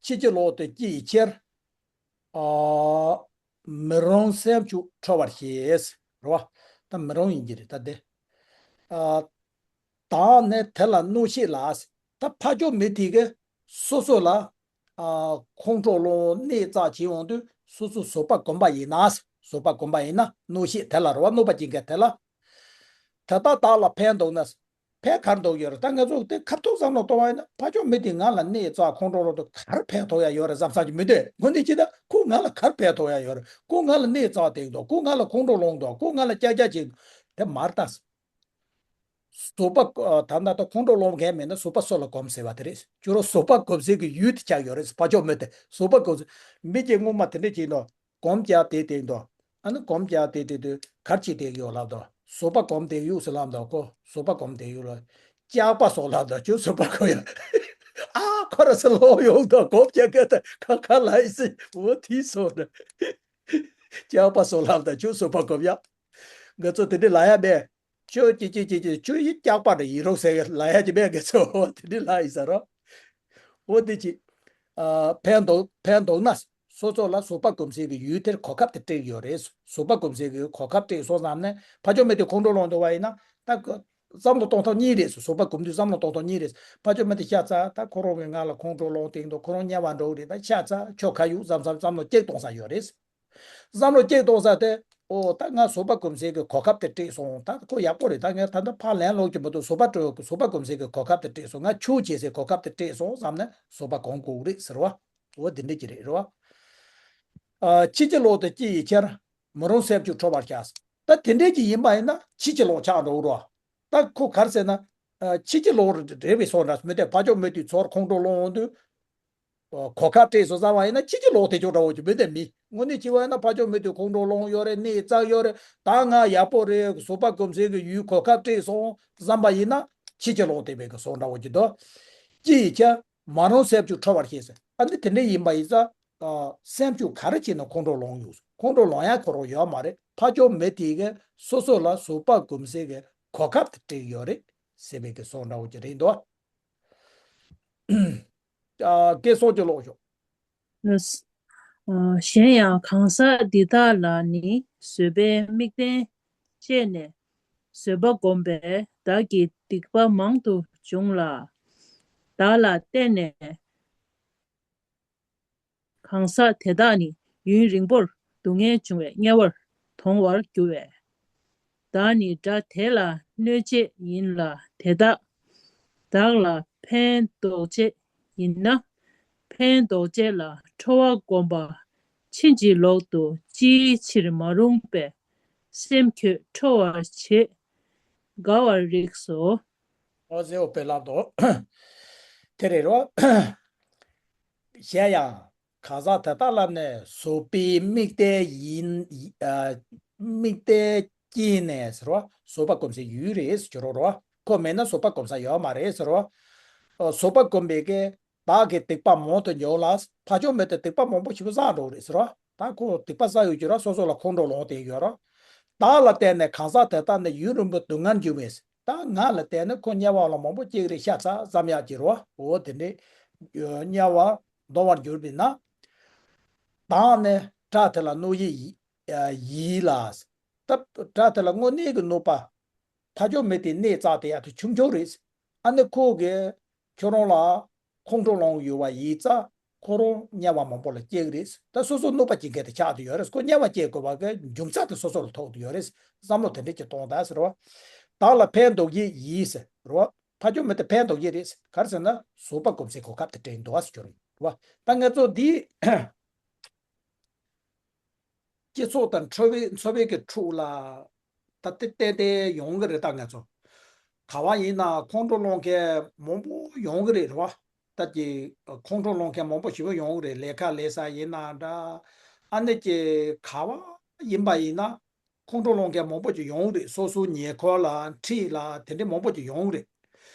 ཕྱི་ཅི་ལོག་ཏུ་སྐྱེ་ཡི་ཕྱིར། ཨ། མི་རུང་སེམས་ཅིག་ཁྲོ་བར་བྱེད། རེད་བ། ད་མི་རུང་ཡིན་གྱི་རེད་ད་དེ། ཨ། བདག་ནི་དེ་ལ་གནོད་བྱེད་ལ། ད་ཕ་ཆོས་མི་དེ་གིས་སོ་སོ་ལ། ཨ། ཁོང་ཁྲོ་ལངས་གནས་ཙག་བྱེད་འོང་དུས་སོ་སོ་བཟོད་པ་གོམས་པ་ཡིན་ན། བཟོད་པ་གོམས་པ་ཡིན་ན་གནོད་བྱེད་དེ་ལ་རེད་བ། གནོད་པ་སྦྱིན་མཁན་དེ་ལ། དེ་དག་བདག་ལ་ཕན་འདོགས་ན། ཕན་ག་རེ་འདོགས་ཡོད་རེད། ད་ང་ཚོ་དེ་ཁ་ཐུག་བསམ་བློ་གཏོང་བ་ཡིན་ན་ཕ་ཆོས་མི་དེ་ང་ལ་གནས་ཙག་ཁོང་ཁྲོ་ལངས་དུས་ག་རེ་ཕན་ཐོགས་ཡ་ཡོད་རེད་བསམ་བསམ་གྱི་མི་འདུག་དངོས་གནས་ཅི་ད་ཁོ་ང་ལ་ག་རེ་ཕན་ཐོགས་ཡ་ཡོད་རེད། ཁོ་ང་ལ་གནས་ཙག་སྟེར་འདུག་ཁོ་ང་ལ་ཁོང་ཁྲོ་ལངས་འདུག་ཁོ་ང་ལ་ཀྱག་ཀྱག་བྱེད་འདུག་དེ་མ་རེད་ད། བཟོད་པ་ད་ལྟ་ད་ཁོང་ཁྲོ་ལངས་མཁན་མེད་ན་བཟོད་པ་སུ་ལ་གོམས་ཟེར་བ་དེ་རེད། ཁྱོད་རང་བཟོད་པ་གོམས་སའི་གི་ཡུལ་དེ་ཆགས་ཡོད་རེད། ཕ་ཆོས་མི་དེ་བཟོད་པ་གོམས་ས་མི་གཅིག་སྔོན་མ་དེ་འདྲ་བྱས་འདུག་གོམས་ཀྱག་དེ་དེ་འདུག་ཨ་ནི་གོམས་ཀྱག་དེ་དེ་དུས་གར་ཅིག་དེ་ཡོད་ལབ་དོ། བཟོད་པ་གོམས་དེ་ཡུག་སུ་ལབ་དོ། ཁོ་བཟོད་པ་གོམས་དེ་ཡུག་ལ་ཀྱག་པ་སོགས་ལབ་དོ། ཁྱོད་བཟོད་པ་གོམས་ཡ། ཨ་ཁོ་ར་སུ་ལོག་ཡོང་དོ། གོམས་ཀྱག་ག་ད་ཁ་ཁ་ལ་ཡི་སི་འོ་དེ་སོགས་ན་ཀྱག་པ་སོགས་ལབ་དོ། ཁྱོད་བཟོད་པ་གོམས་ཡ། ང་ཚོ་དེ་འདྲ་ལ་ཡ་མེད། ཁྱོད་ཀྱི་ཀྱི་ཀྱི་ཀྱི་ཁྱོད་ཡི་ཀྱག་པ་འདྲ་ཡིན་རོགས་ཟེར་ལ་ཡ་ཅི་མེད་གི་ཚོ་འོ་དེ་འདྲ་ལ་ཡི་ཟེར་རོ། འོ་དེ་ཅི། ཨ་ཕན་འདོགས་ཕན་འདོགས་ན་སོ་སོ་ལ་བཟོད་པ་གོམས་སའི་གི་ཡུལ་དེར་གོ་སྐབས་དེ་སྤྲད་ཡོད་རེད། བཟོད་པ་གོམས་སའི་གི་གོ་སྐབས་སྤྲད་སོང་བསམ་ནས་ཕ་ཆོས་མི་དེ་ཁོང་ཁྲོ་ལངས་འདུག་བ་ཡིན་ན་ད་ག་བསམ་བློ་གཏོང་ཐབས་གཉིས་རེད། བཟོད་པ་གོམས་དུས་བསམ་བློ་གཏོང་ཐབས་གཉིས་རེད། ཕ་ཆོས་མི་དེ་ཤ་ཚ་ད་ཁོ་རང་གི་ང་ལ་ཁོང་ཁྲོ་ལངས་དེ་འདུག་ཁོ་རང་དམྱལ་བ་འགྲོ་གི་རེད། ད་ཤ་ཚ་ཁྱོད་ཁ་ཡུག་བསམ་བསམ་བསམ་བློ་གཅིག་གཏོང་ས་ཡོད་རེད། བསམ་བློ་གཅིག་གཏོང་ས་དེ། ཨོ་ད་ང་བཟོད་པ་གོམས་སའི་གི་གོ་སྐབས་དེ་སྤྲད་སོང་། ད་ཁོ་ཡག་པོ་རེད། ད་ངས་ད་ལྟ་ཕར་ལན་སློག་རྒྱུ་མ་གཏོགས་བཟོད་པ་སྤྲོད་བཟོད་པ་གོམས་སའི་གི་གོ་སྐབས་དེ་སྤྲད་སོང་། ང་ཆོས་བྱེད་སའི་གོ་སྐབས་དེ་སྤྲད་སོང་བསམ་ནས་བཟོད་པ་གོམས་དགོས་རེད་ཟེར་བ། ཨོ་དེ་འདྲས་ཀྱི་རེད་རེད་བ། ཨ་ཕྱི་ཅི་ལོག་ཏུ་སྐྱེ་ཡི་ཕྱིར། མི་རུང་སེམས་ཅིག་ཁྲོ་བར་བྱ། ད་དེ་འདྲས་ཀྱི་ཡིན་པ་ཡིན་ན་ཕྱི་ཅི་ལོག་ཆགས་འགྲོ་རོགས། ད་ཁོ་ག་རེ་ཟེར་ན། ཨ། ཕྱི་གྱི་ལོགས་རེད་པས་སོང་འདྲ། མི་དེ་ཕ་ཆོས་མེད་དུས་ཚོར་ཁོང་ཁྲོ་སློང་འོང་དུས། ཨ། གོ་སྐབས་སྤྲད་སོང་བསམ་པ་ཡིན་ན་ཕྱི་གྱི་ལོགས་དེ་ཅོག་འདྲ་བོ་ཅིག་མི་དེ་མི་དངོས་གནས་བྱས་པ་ཡིན་ན། ཕ་ཆོས་མེད་དུས་ཁོང་ཁྲོ་སློང་ཡོད་རེད། གནས་བཙལ་ཡོད་རེད། ད་ང་ཡག་པོ་རེད། བཟོད་པ་སྒོམ་སེམས་ཀྱི་ཡུལ་གོ་སྐབས་སྤྲད་སོང་བསམ་པ་ཡིན་ན་ཕྱི་གྱི་ལོགས་དེ་བས་ཀྱི་སོང་འདྲ་བོ་ཅིག་འདུག་ཅི་ཡིས་ཀྱང་མ་རུངས་སེམས་བྱུང་ཁྲོ་བར་བྱེད་ཟེར། ཨ་ནི་དེ་འདྲ་ཡིན་པ་ཡིན་ཙང་། ཨ། སེམས་བྱུང་ག་རེ་བྱས་ན་ཁོང་ཁྲོ་སློང་ཡོང་། ཁོང་ཁྲོ་སློང་ཡ་ཁོ་རང་ཡོད་མ་རེད། ཕ་ཆོས་མེད་དེ་གིས་སོ་སོ་ལ་བཟོད་པ་སྒོམ་སེམས་ཀྱི་གོ་སྐབས་དེ་སྤྲད་ཡོད་རེད་ཟེར་བའི་གི་སོང་འདྲ་བོ་ཅིག་རེད་འདུག་ཨ། སྐད་སོགས་ཀྱི་ཀློག་ཤོག་ལགས། ཨ། གཞན་ཡང་གང་ཟག་འདི་དག་ལ་ནི་བཟོད་པའི་དམིགས་རྟེན་བཅས་ནས་བཟོད་པ་བསྒོམས་པས་བདག་གི་སྡིག་པ་མང་དུ་འབྱུང་ལ། བདག་ལ་བརྟེན་ནས་གང་ཟག་དེ་དག་ནི་ཡུན་རིང་པོར་སྡུག་བསྔལ་འབྱུང་བའི་དམྱལ་བར་དོང་བར་འགྱུར་བས། བདག་ནི་དགྲ་དེ་ལ་གནོད་བྱེད་ཡིན་ལ། དེ་དག་བདག་ལ་ཕན་འདོགས་བྱེད་ཡིན་ན། ཕན་འདོགས་བྱེད་ལ་ཁྲོ་བ་བསྒོམ་པ་ཕྱིན་ཅི་ལོག་ཏུ་ཅིའི་ཕྱིར་མ་རུངས་པའི་སེམས་ཁྱོད་ཁྲོ་བར་བྱེད། དགའ་བར་རིགས་སོ། ཨོ་ཟེ་ཨོ་པེ་ལབ་དོ། དེ་རེད་རོ། གཞན་ཡང་གང་ཟག་དེ་དག་ལ་ནི་བཟོད་པའི་དམིགས་རྟེན་ཡིན། ཨ། དམིགས་རྟེན་བསྐྱེད་ནས་ཟེར་བ་བཟོད་པ་སྒོམ་སའི་ཡུལ་རེད་ཟེར་གྱི་རོ་རོ། ཁོ་མེད་ན་བཟོད་པ་སྒོམ་ས་ཡོད་མ་རེད་ཟེར་རོ། ཨ། བཟོད་པ་སྒོམ་པའི་གི་བདག་གི་སྡིག་པ་མང་དུ་འཇོག་ལ། ཕ་ཆོས་མེད་དུ་སྡིག་པ་མང་པོ་ཞིག་བསགས་འགྲོ་རེད་ཟེར་རོ། ད་ཁོ་སྡིག་པ་བསགས་ཡོད་ཀྱི་རོ། སོ་སོ་ལ་ཁོང་ཁྲོ་ལངས་བསྡད་ཡོད་རོ། བདག་ལ་བརྟེན་ནས་གང་ཟག་དེ་དག་ནི་ཡུན་རིང་པོ་སྡུག་བསྔལ་འབྱུང་བས། ད་ང་ལ་བརྟེན་ནས་ཁོ་དམྱལ་བ་ལ་མང་པོ་སྐྱེ་གི་རེད། ཤ་ཚ་ཙམ་ཡག་གི་རོ། འོ་དེ་འདྲའི་དམྱལ་བ་འདོང་བར་འགྱུར་བས་ན། བདག་ནི་དགྲ་དེ་ལ་གནོད་ཡི་ཡིས་ལ། ད་དགྲ་དེ་ལ་དངོས་གནས་ཀྱི་གནོད་པ། ཕ་ཆོས་མེད་དེ་གནས་བཙལ་བསྡད་ཡག་དེ་ཆུང་ཆུང་རེད། ཨ་ནི་ཁོ་གིས་ཁྱོད་རང་ལ་ཁོང་ཁྲོ་ལངས་ཡོད་པ་ཡིན་ཙང་ཁོ་རང་དམྱལ་བ་མང་པོ་ལ་སྐྱེ་གི་རེད། ད་སོ་སོ་གནོད་པ་སྐྱེལ་མཁན་དེ་ཆགས་བསྡད་ཡོད་རེད། ཁོ་དམྱལ་བ་སྐྱེ་དགོས་པ་གི་འབྱུང་རྩ་དེ་སོ་སོ་ལ་ཐུག་བསྡད་ཡོད་རེད། བསམ་བློ་དེ་འདྲ་ཅིག་གཏོང་དང་ཟེར་བ། བདག་ལ་ཕན་འདོགས་ཀྱི་ཡིས་ཟེར་བ། ཕ་ཆོས་མེད་དེ་ཕན་འདོགས་ཀྱི་རེད། ག་རེ་ཟེར་ན་བཟོད་པ་སྒོམ་སའི་གོ་སྐབས་དེ་སྤྲད་འདུག་ཟེར་གྱི་རེད་བ། ད་ང་ཚོ་འདི་སྤྱི་ཚོགས་དང་འཚོ་བའི་འཚོ་བའི་གི་ཁྲོད་ལ་ད་དེ་ཏན་ཏན་ཡོང་གི་རེད། ད་ང་ཚོ་ག་བ་ཡིན་ན་ཁོང་ཁྲོ་སློང་མཁན་མང་པོ་ཡོང་གི་རེད་རེད་བ། ད་ཀྱི་ཁོང་ཁྲོ་སློང་མཁན་མང་པོ་ཞེ་པོ་ཡོང་གི་རེད། ལས་ཀ་ལས་ས་ཡིན་ན་འདྲ། ཨ་ནི་ཀྱི་ག་བ་ཡིན་པ་ཡིན་ན་ཁོང་ཁྲོ་སློང་མཁན་མང་པོ་ཅིག་ཡོང་གི་རེད། སོ་སོའི་ཉེ་འཁོར་ལ་འཁྲིས་ལ་དེ་འདྲའི་མང་པོ་ཅིག་ཡོང་གི་རེད།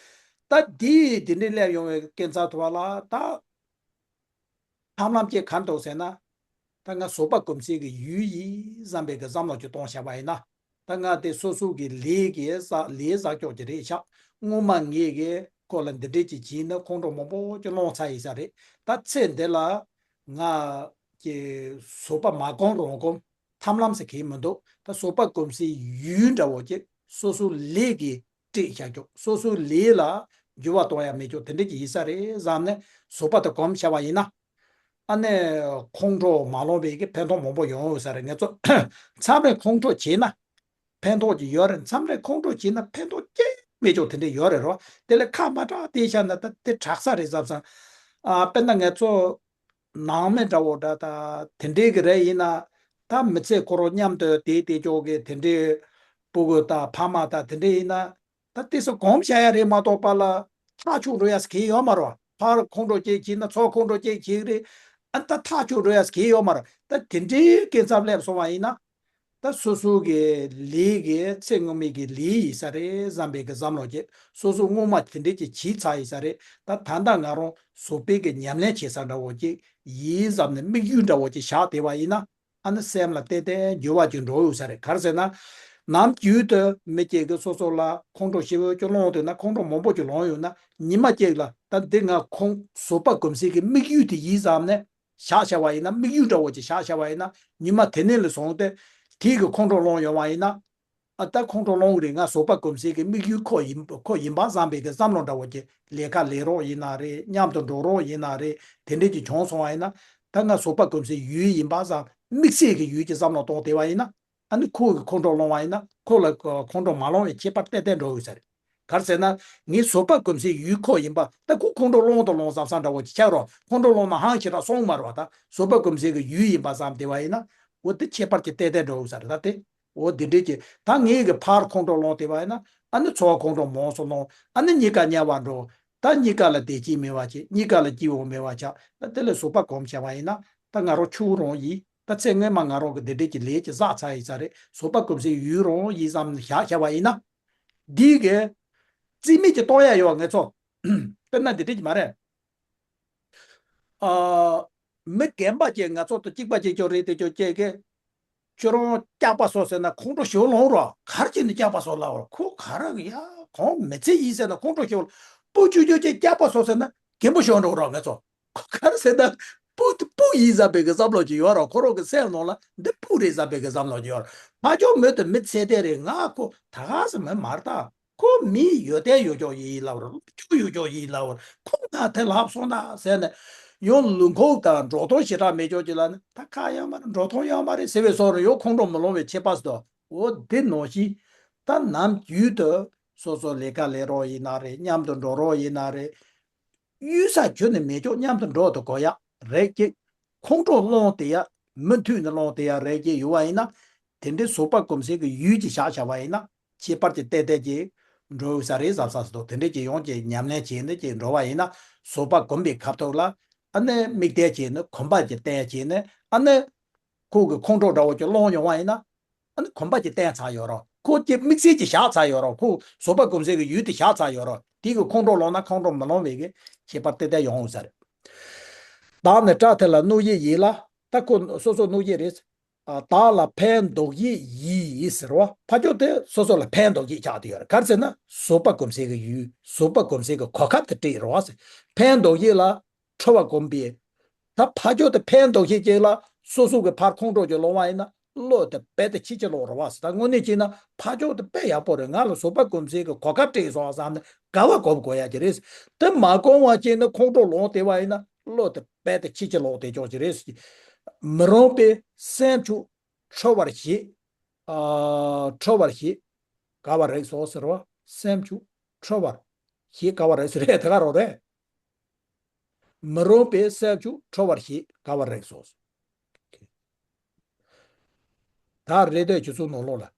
ད་དེ་དེ་འདྲའི་སླེབས་ཡོང་བའི་རྐྱེན་རྩ་ཐུབ་པ་ལ་ད། ཐབས་ལམ་གཅིག་ག་རེ་འདུག་ཟེར་ན། ད་ང་བཟོད་པ་སྒོམ་སའི་གི་ཡུལ་ཡིན་བསམ་པའི་གི་བསམ་བློ་ཅིག་གཏོང་བཞག་པ་ཡིན་ན། ད་ང་དེ་སོ་སོ་གི་ལས་ཀྱི་བསགས་ལས་བསགས་ཀྱོག་ཅིག་རེད་ཤག་སྔོན་མ་ངས་གི་ཁོ་ལ་འདི་འདྲས་ཅིག་བྱས་ན་ཁོང་ཁྲོ་མང་པོ་ཅིག་སློང་ཚར་ཡིན་ས་རེད། ད་ཚེ་འདི་ལ་ང་གི་བཟོད་པ་མ་སྒོམ་རུང་སྒོམ། ཐབས་ལམ་ཟེར་གི་མི་འདུག་ད་བཟོད་པ་སྒོམ་སའི་ཡུལ་འདྲ་བོ་ཅིག་སོ་སོ་ལས་ཀྱི་སྤྲད་བཞག་ཀྱོག་སོ་སོའི་ལས་ལ་འགྱུར་བ་གཏོང་ཡ་མེད་ཀྱོག་དེ་འདྲ་ཅིག་ཡིན་ས་རེད་བསམ་ནས་བཟོད་པ་དེ་སྒོམ་བྱས་པ་ཡིན་ན། ཨ་ནི་ཁོང་ཁྲོ་མ་ལངས་པའི་གི་ཕན་ཐོགས་མང་པོ་ཡོང་ཡོད་ས་རེད། ང་ཚོ་མཚམས་རེ་ཁོང་ཁྲོ་བྱས་ན་ཕན་ཐོགས་ཅིག་ཡོད་རེད། མཚམས་རེ་ཁོང་ཁྲོ་བྱས་ན་ཕན་ཐོགས་ཅིག་མེད་ཀྱོག་དེ་འདྲ་ཡོད་རེད་རོ། དེ་ལས་ཁ་མ་གྲགས་དེ་བཞག་ན་ད་དེ་དྲག་ས་རེད་བསམ་སོང་། ཨ། དཔེར་ན་ང་ཚོ་ནང་མི་འདྲ་བོ་འདྲ་ད་དེ་འདྲའི་གི་རེ་ཡིན་ན། ད་མི་ཚེ་ཁོ་རང་མཉམ་དུ་བསྡད་བསྡད་ཀྱོག་གི་དེ་འདྲའི་སྤུ་གུ་དང་ཕ་མ་དང་དེ་འདྲ་ཡིན་ན། ད་དེ་ཚོ་སྒོམ་བྱ་ཡ་རེད་མ་གཏོགས་པ་ལ་ཐག་ཆོད་འགྲོ་ཡ་ཟེར་གྱི་ཡོད་མ་རེད་བ། ཕར་ཁོང་ཁྲོ་སྐྱེ་བྱས་ན་ཚུར་ཁོང་ཁྲོ་སྐྱེ་བྱེད་ཀྱི་རེད། ཨ། ད་ཐག་ཆོད་འགྲོ་ཡ་ཟེར་གྱི་ཡོད་མ་རེད། ད་དེ་འདྲའི་སྐྱེ་ཚབས་སླེབས་སོང་བ་ཡིན་ན། ད་སོ་སོ་གི་ལས་ཀྱི་ཚེ་སྔོན་མའི་གི་ལས་ཡིན་ས་རེད་བསམ་པའི་གི་བསམ་བློ་ཅིག་སོ་སོ་སྔོན་མ་དེ་འདྲས་ཅིག་བྱས་ཚར་ཡིན་ས་རེད། ད་ད་ལྟ་ང་རང་བཟོད་པའི་གི་ཉམས་ལེན་བྱེད་ས་འདྲ་བོ་ཅིག་ཡིན་བསམ་ནས་དམིགས་ཡུལ་འདྲ་བོ་ཅིག་བཞག་བསྡད་པ་ཡིན་ན། ཨ་ནི་སེམས་ལ་ཏན་ཏན་འགྱུར་བ་ཅིག་འགྲོ་ཡོད་ས་རེད། ག་རེ་ཟེར་ན། ནམ་རྒྱུན་དུ་མི་གཅིག་གིས་སོ་སོ་ལ་ཁོང་ཁྲོ་ཞེ་པོ་ཅིག་སློང་འདུག་ན། ཁོང་ཁྲོ་མང་པོ་ཅིག་ལངས་ཡོད་ན། ཉི་མ་གཅིག་ལ་ད་འདི་ང་ཁོང་བཟོད་པ་སྒོམ་སའི་གི་དམིགས་ཡུལ་དེ་ཡིན་བསམ་ནས་བཞག་བྱ་བ་ཡིན་ན། དམིགས་ཡུལ་འདྲ་བོ་ཅིག་བཞག་བྱ་བ་ཡིན་ན། ཉི་མ་དེ་ནས་ལ་བཟུང་སྟེ་དེའི་གི་ཁོང་ཁྲོ་སློང་ཡོང་བ་ཡིན་ན། ཨ། ད་ཁོང་ཁྲོ་སློང་གི་རེད། ང་བཟོད་པ་སྒོམ་སའི་གི་དམིགས་ཡུལ་ཁོ་ཡིན། ཁོ་ཡིན་པ་བསམ་པའི་གི་བསམ་བློ་འདྲ་བོ་ཅིག་ལས་ཀ་ལས་རོགས་ཡིན་ན་རེད། མཉམ་དུ་འགྲོ་རོགས་ཡིན་ན་རེད། དེ་འདྲས་ཅིག་བྱུང་སོང་བ་ཡིན་ན། ད་ང་བཟོད་པ་སྒོམ་སའི་ཡུལ་ཡིན་པ་བསམ། དམིགས་བསལ་གྱི་ཡུལ་གྱི་བསམ་བློ་གཏོང་བསྡད་པ་ཡིན་ན། ཨ་ནི་ཁོ་གི་ཁོང་ཁྲོ་སློང་བ་ཡིན་ན། ཁོ་ལ་ཁོང་ཁྲོ་མ་སློང་བའི་ཁྱད་པར་ཏན་ཏན་འགྲོ་ཡོད་ས་རེད། ག་རེ་ཟེར་ན། ངའི་བཟོད་པ་སྒོམ་སའི་ཡུལ་ཁོ་ཡིན་པ། ད་ཁོ་ཁོང་ཁྲོ་སློང་དང་སློང་བསམ་བསམ་འདྲ་བོ་ཅིག་ཆགས་རོགས། ཁོང་ཁྲོ་སློང་ན་ཧང་ཞེ་དྲག་སོང་མ་རེད་བ། ད་བཟོད་པ་སྒོམ་སའི་གི་ཡུལ་ཡིན་པ་བསམ་བསྡད་པ་ཡིན་ན། འོ་དེ་ཁྱད་པར་གྱི་ཏན་ཏན་འགྲོ་ཡོད་ས་རེད། ད་དེ། འོ་འདི་འདྲས་ཀྱི་ད་ངེད་ཀྱི་ཕར་ཁོང་ཁྲོ་ལངས་བསྡད་པ་ཡིན་ན། ཨ་ནི་ཚོར་བ་ཁོང་ཁྲོ་མང་སུ་ལངས། ཨ་ནི་གཉིས་ཀ་དམྱལ་བར་འགྲོ། ད་གཉིས་ཀ་ལ་བདེ་སྐྱིད་མེད་པ་བྱས། གཉིས་ཀ་ལ་སྐྱིད་པོ་མེད་པ་ཆགས། ད་དེ་ལས་བཟོད་པ་སྒོམ་བྱས་པ་ཡིན་ན། ད་ང་རང་ཆུང་རང་ཡིན། ད་ཚེ་སྔོན་མ་ང་རང་གི་འདི་འདྲས་ཀྱི་ལས་ཀྱི་བསགས་ཚར་ཡིན་ས་རེད། བཟོད་པ་སྒོམ་སའི་ཡུལ་རང་ཡིན་བསམ་བཞག་བྱས་པ་ཡིན་ན། འདི་གི་རྩིས་མེད་ཀྱི་གཏོང་ཡ་ཡོད་ངེད་ཚོ། དཔེར་ན་འདི་འདྲས་ཀྱི་མ་རེད། ཨ། མི་རྒན་པ་ཅིག་ང་ཚོ་དང་གཅིག་པ་ཅིག་ཀྱང་རེད་དེ་ཀྱང་སྐྱེས་ཀྱི། ཁྱོད་རང་སྐྱག་པ་ཟ་ཟེར་ན་ཁོང་ཁྲོ་ཞེ་པོ་ལངས་རོགས། ག་རེ་བྱས་ནས་སྐྱག་པ་ཟ་ལབ་རོགས། ཁོ་ག་རེ་ཡ་གོང་མི་ཚེ་ཡིན་ཟེར་ན་ཁོང་ཁྲོ་ཞེ་པོ། སྤུ་གུ་ཆུང་ཆུང་ཅིག་སྐྱག་པ་ཟ་ཟེར་ན་རྒན་པོ་ཞེ་པོ་འགྲོ་རོགས་ངེད་ཚོ། ཁོ་ག་རེ་ཟེར་ན་སྤུ་སྤུ་ཡིན་བསམ་པའི་གི་བསམ་བློ་ཅིག་ཡོད་རོགས། ཁོ་རང་གི་སེམས་ནང་ལ་འདི་སྤུ་རེད་བསམ་པའི་གི་བསམ་བློ་ཅིག་ཡོད་རོགས། ཕ་ཆོས་མོ་དེ་མི་ཚེ་འདི་རེད། ང་ཁོ་ད་ག་ཟེ་མི་མ་རེད་ད། ཁོ་མི་ཡོད་དེ་ཡོད་ཀྱོག་ཡིན་ལབ་ར། ཁྱོད་ཡོད་ཀྱོག་ཡིན་ལབ་ར། ཁོང་ད་དེ་ལབ་སོང་ན་ཟེར་ནས། ཡང་ལུས་ཁོག་དང་འགྲོ་སྟངས་ཞེ་དྲག་མེད་ཀྱོག་ཅིག་ལ་ནི། ད་ཁ་ཡང་མ་རེད། འགྲོ་སྟངས་ཡང་མ་རེད་ཟེར་བའི་སོགས་ར། ཡང་ཁོང་ཁྲོ་མི་ལངས་པའི་ཁྱད་པར་སོ། འོ་འདི་ནང་བཞིན། ད་ནམ་རྒྱུན་དུ་སོ་སོ་ལས་ཀ་ལས་རོགས་ཡིན་ན་རེད། མཉམ་དུ་འགྲོ་རོགས་ཡིན་ན་རེད། གཡུལ་ས་ཁྱོན་ནས་མེད་ཀྱོག། མཉམ་དུ་འགྲོ་དུ་གོ་ཡ་རེད་ཀྱི། ཁོང་ཁྲོ་ལངས་དེ་ཡ། མུ་མཐུད་ནས་ལངས་དེ་ཡ་རེད་ཀྱི་ཡོད་པ་ཡིན་ན། དེ་འདྲའི་བཟོད་པ་སྒོམ་སའི་གི་ཡུལ་གྱི་བཞག་བྱ་བ་ཡིན་ན། ཁྱད་པར་གྱི་ཏན་ཏན་གྱི་འགྲོ་ས་རེད་བསམ་ས་སུ་འདུག། དེ་འདྲའི་གྱི་ཡོངས་ཀྱི་ཉམས་ལེན་བྱས་ནས་ཀྱི་འགྲོ་བ་ཡིན་ན། བཟོད་པ་སྒོམ་པའི་ཁ་ཐུག་ལ། ཨ་ནི་དམིགས་གཏད་བྱས་ནས་གོམས་པ་གྱི་བརྟན་བྱས་ནས། ཨ་ནི་ཁོ་གི་ཁོང་ཁྲོ་འདྲ་བོ་ཀྱི་ལངས་ཡོང་བ་ཡིན་ན། ཨ་ནི་གོམས་པ་ཅིག་བརྟན་ཚར་ཡོད་རོགས། ཁོ་ཀྱི་དམིགས་བསལ་ཅིག་བཞག་ཚར་ཡོད་རོགས། ཁོ་བཟོད་པ་སྒོམ་སའི་གི་ཡུལ་དེ་བཞག་ཚར་ཡོད་རོགས། དེ་གི་ཁོང་ཁྲོ་ལངས་ན་ཁོང་ཁྲོ་མི་ལངས་པའི་གི་ཁྱད་པར་ཏན་ཏན་ཡོང་ས་རེད། བདག་ནི་སྐྲ་དེ་ལ་གནོད་བྱེད་ཡིན་ལ། ད་ཁོ་སོ་སོ་གནོད་བྱེད་རེད། ཨ། བདག་ལ་ཕན་འདོགས་བྱེད་ཡིན་ཟེར་བ། ཕ་ཆོས་དེ་སོ་སོ་ལ་ཕན་འདོགས་བྱེད་ཆགས་བསྡད་ཡོད་རེད། ག་རེ་ཟེར་ན་བཟོད་པ་སྒོམ་སའི་གི་ཡུལ། བཟོད་པ་སྒོམ་སའི་གི་གོ་སྐབས་དེ་སྤྲད་རེད་བ་ཟེར། ཕན་འདོགས་བྱེད་ལ། ཁྲོ་བ་སྒོམ་པས། ད་ཕ་ཆོས་དེ་ཕན་འདོགས་བྱེད་ཅིག་ལ་སོ་སོ་གི་ཕར་ཁོང་ཁྲོ་ཅིག་ལངས་པ་ཡིན་ན། བློ་དེ་རྦད་དེ་ཆེས་ཆེར་ལོག་རེད་བ་ཟེར། ད་དངོས་གནས་བྱས་ན་ཕ་ཆོས་དེ་དཔེ་ཡག་པོ་རེད། ང་ལ་བཟོད་པ་སྒོམ་སའི་གི་གོ་སྐབས་སྤྲད་སོང་བསམ་ནས་དགའ་བ་སྒོམ་དགོས་ཡ་ཅིག་རེད། དེ་མ་སྒོམ་པ་བྱས་ནས་ཁོང་ཁྲོ་ལངས་བསྡད་པ་ཡིན་ན་བློ་དེ་རྦད་དེ་ཆེས་ཆེར་ལོག་བསྡད་ཀྱོག་ཅིག་རེད། མི་རུང་བའི་སེམས་ཅིག་ཁྲོ་བར་བྱེད། ཨ། ཁྲོ་བར་བྱེད། དགའ་བར་རིགས་སོ་ཟེར་བ། སེམས་ཅིག་ཁྲོ་བར་བྱེད། དགའ་བར་རིགས་སོ་རེད། དེ་ག་རང་རེད། མི་རུང་བའི་སེམས་ཅིག་ཁྲོ་བར་བྱེད། དགའ་བར་རིགས་སོ། ད་རེད་དེ་ཁྱེད་ཚོ་ནང་ལོགས་ལ།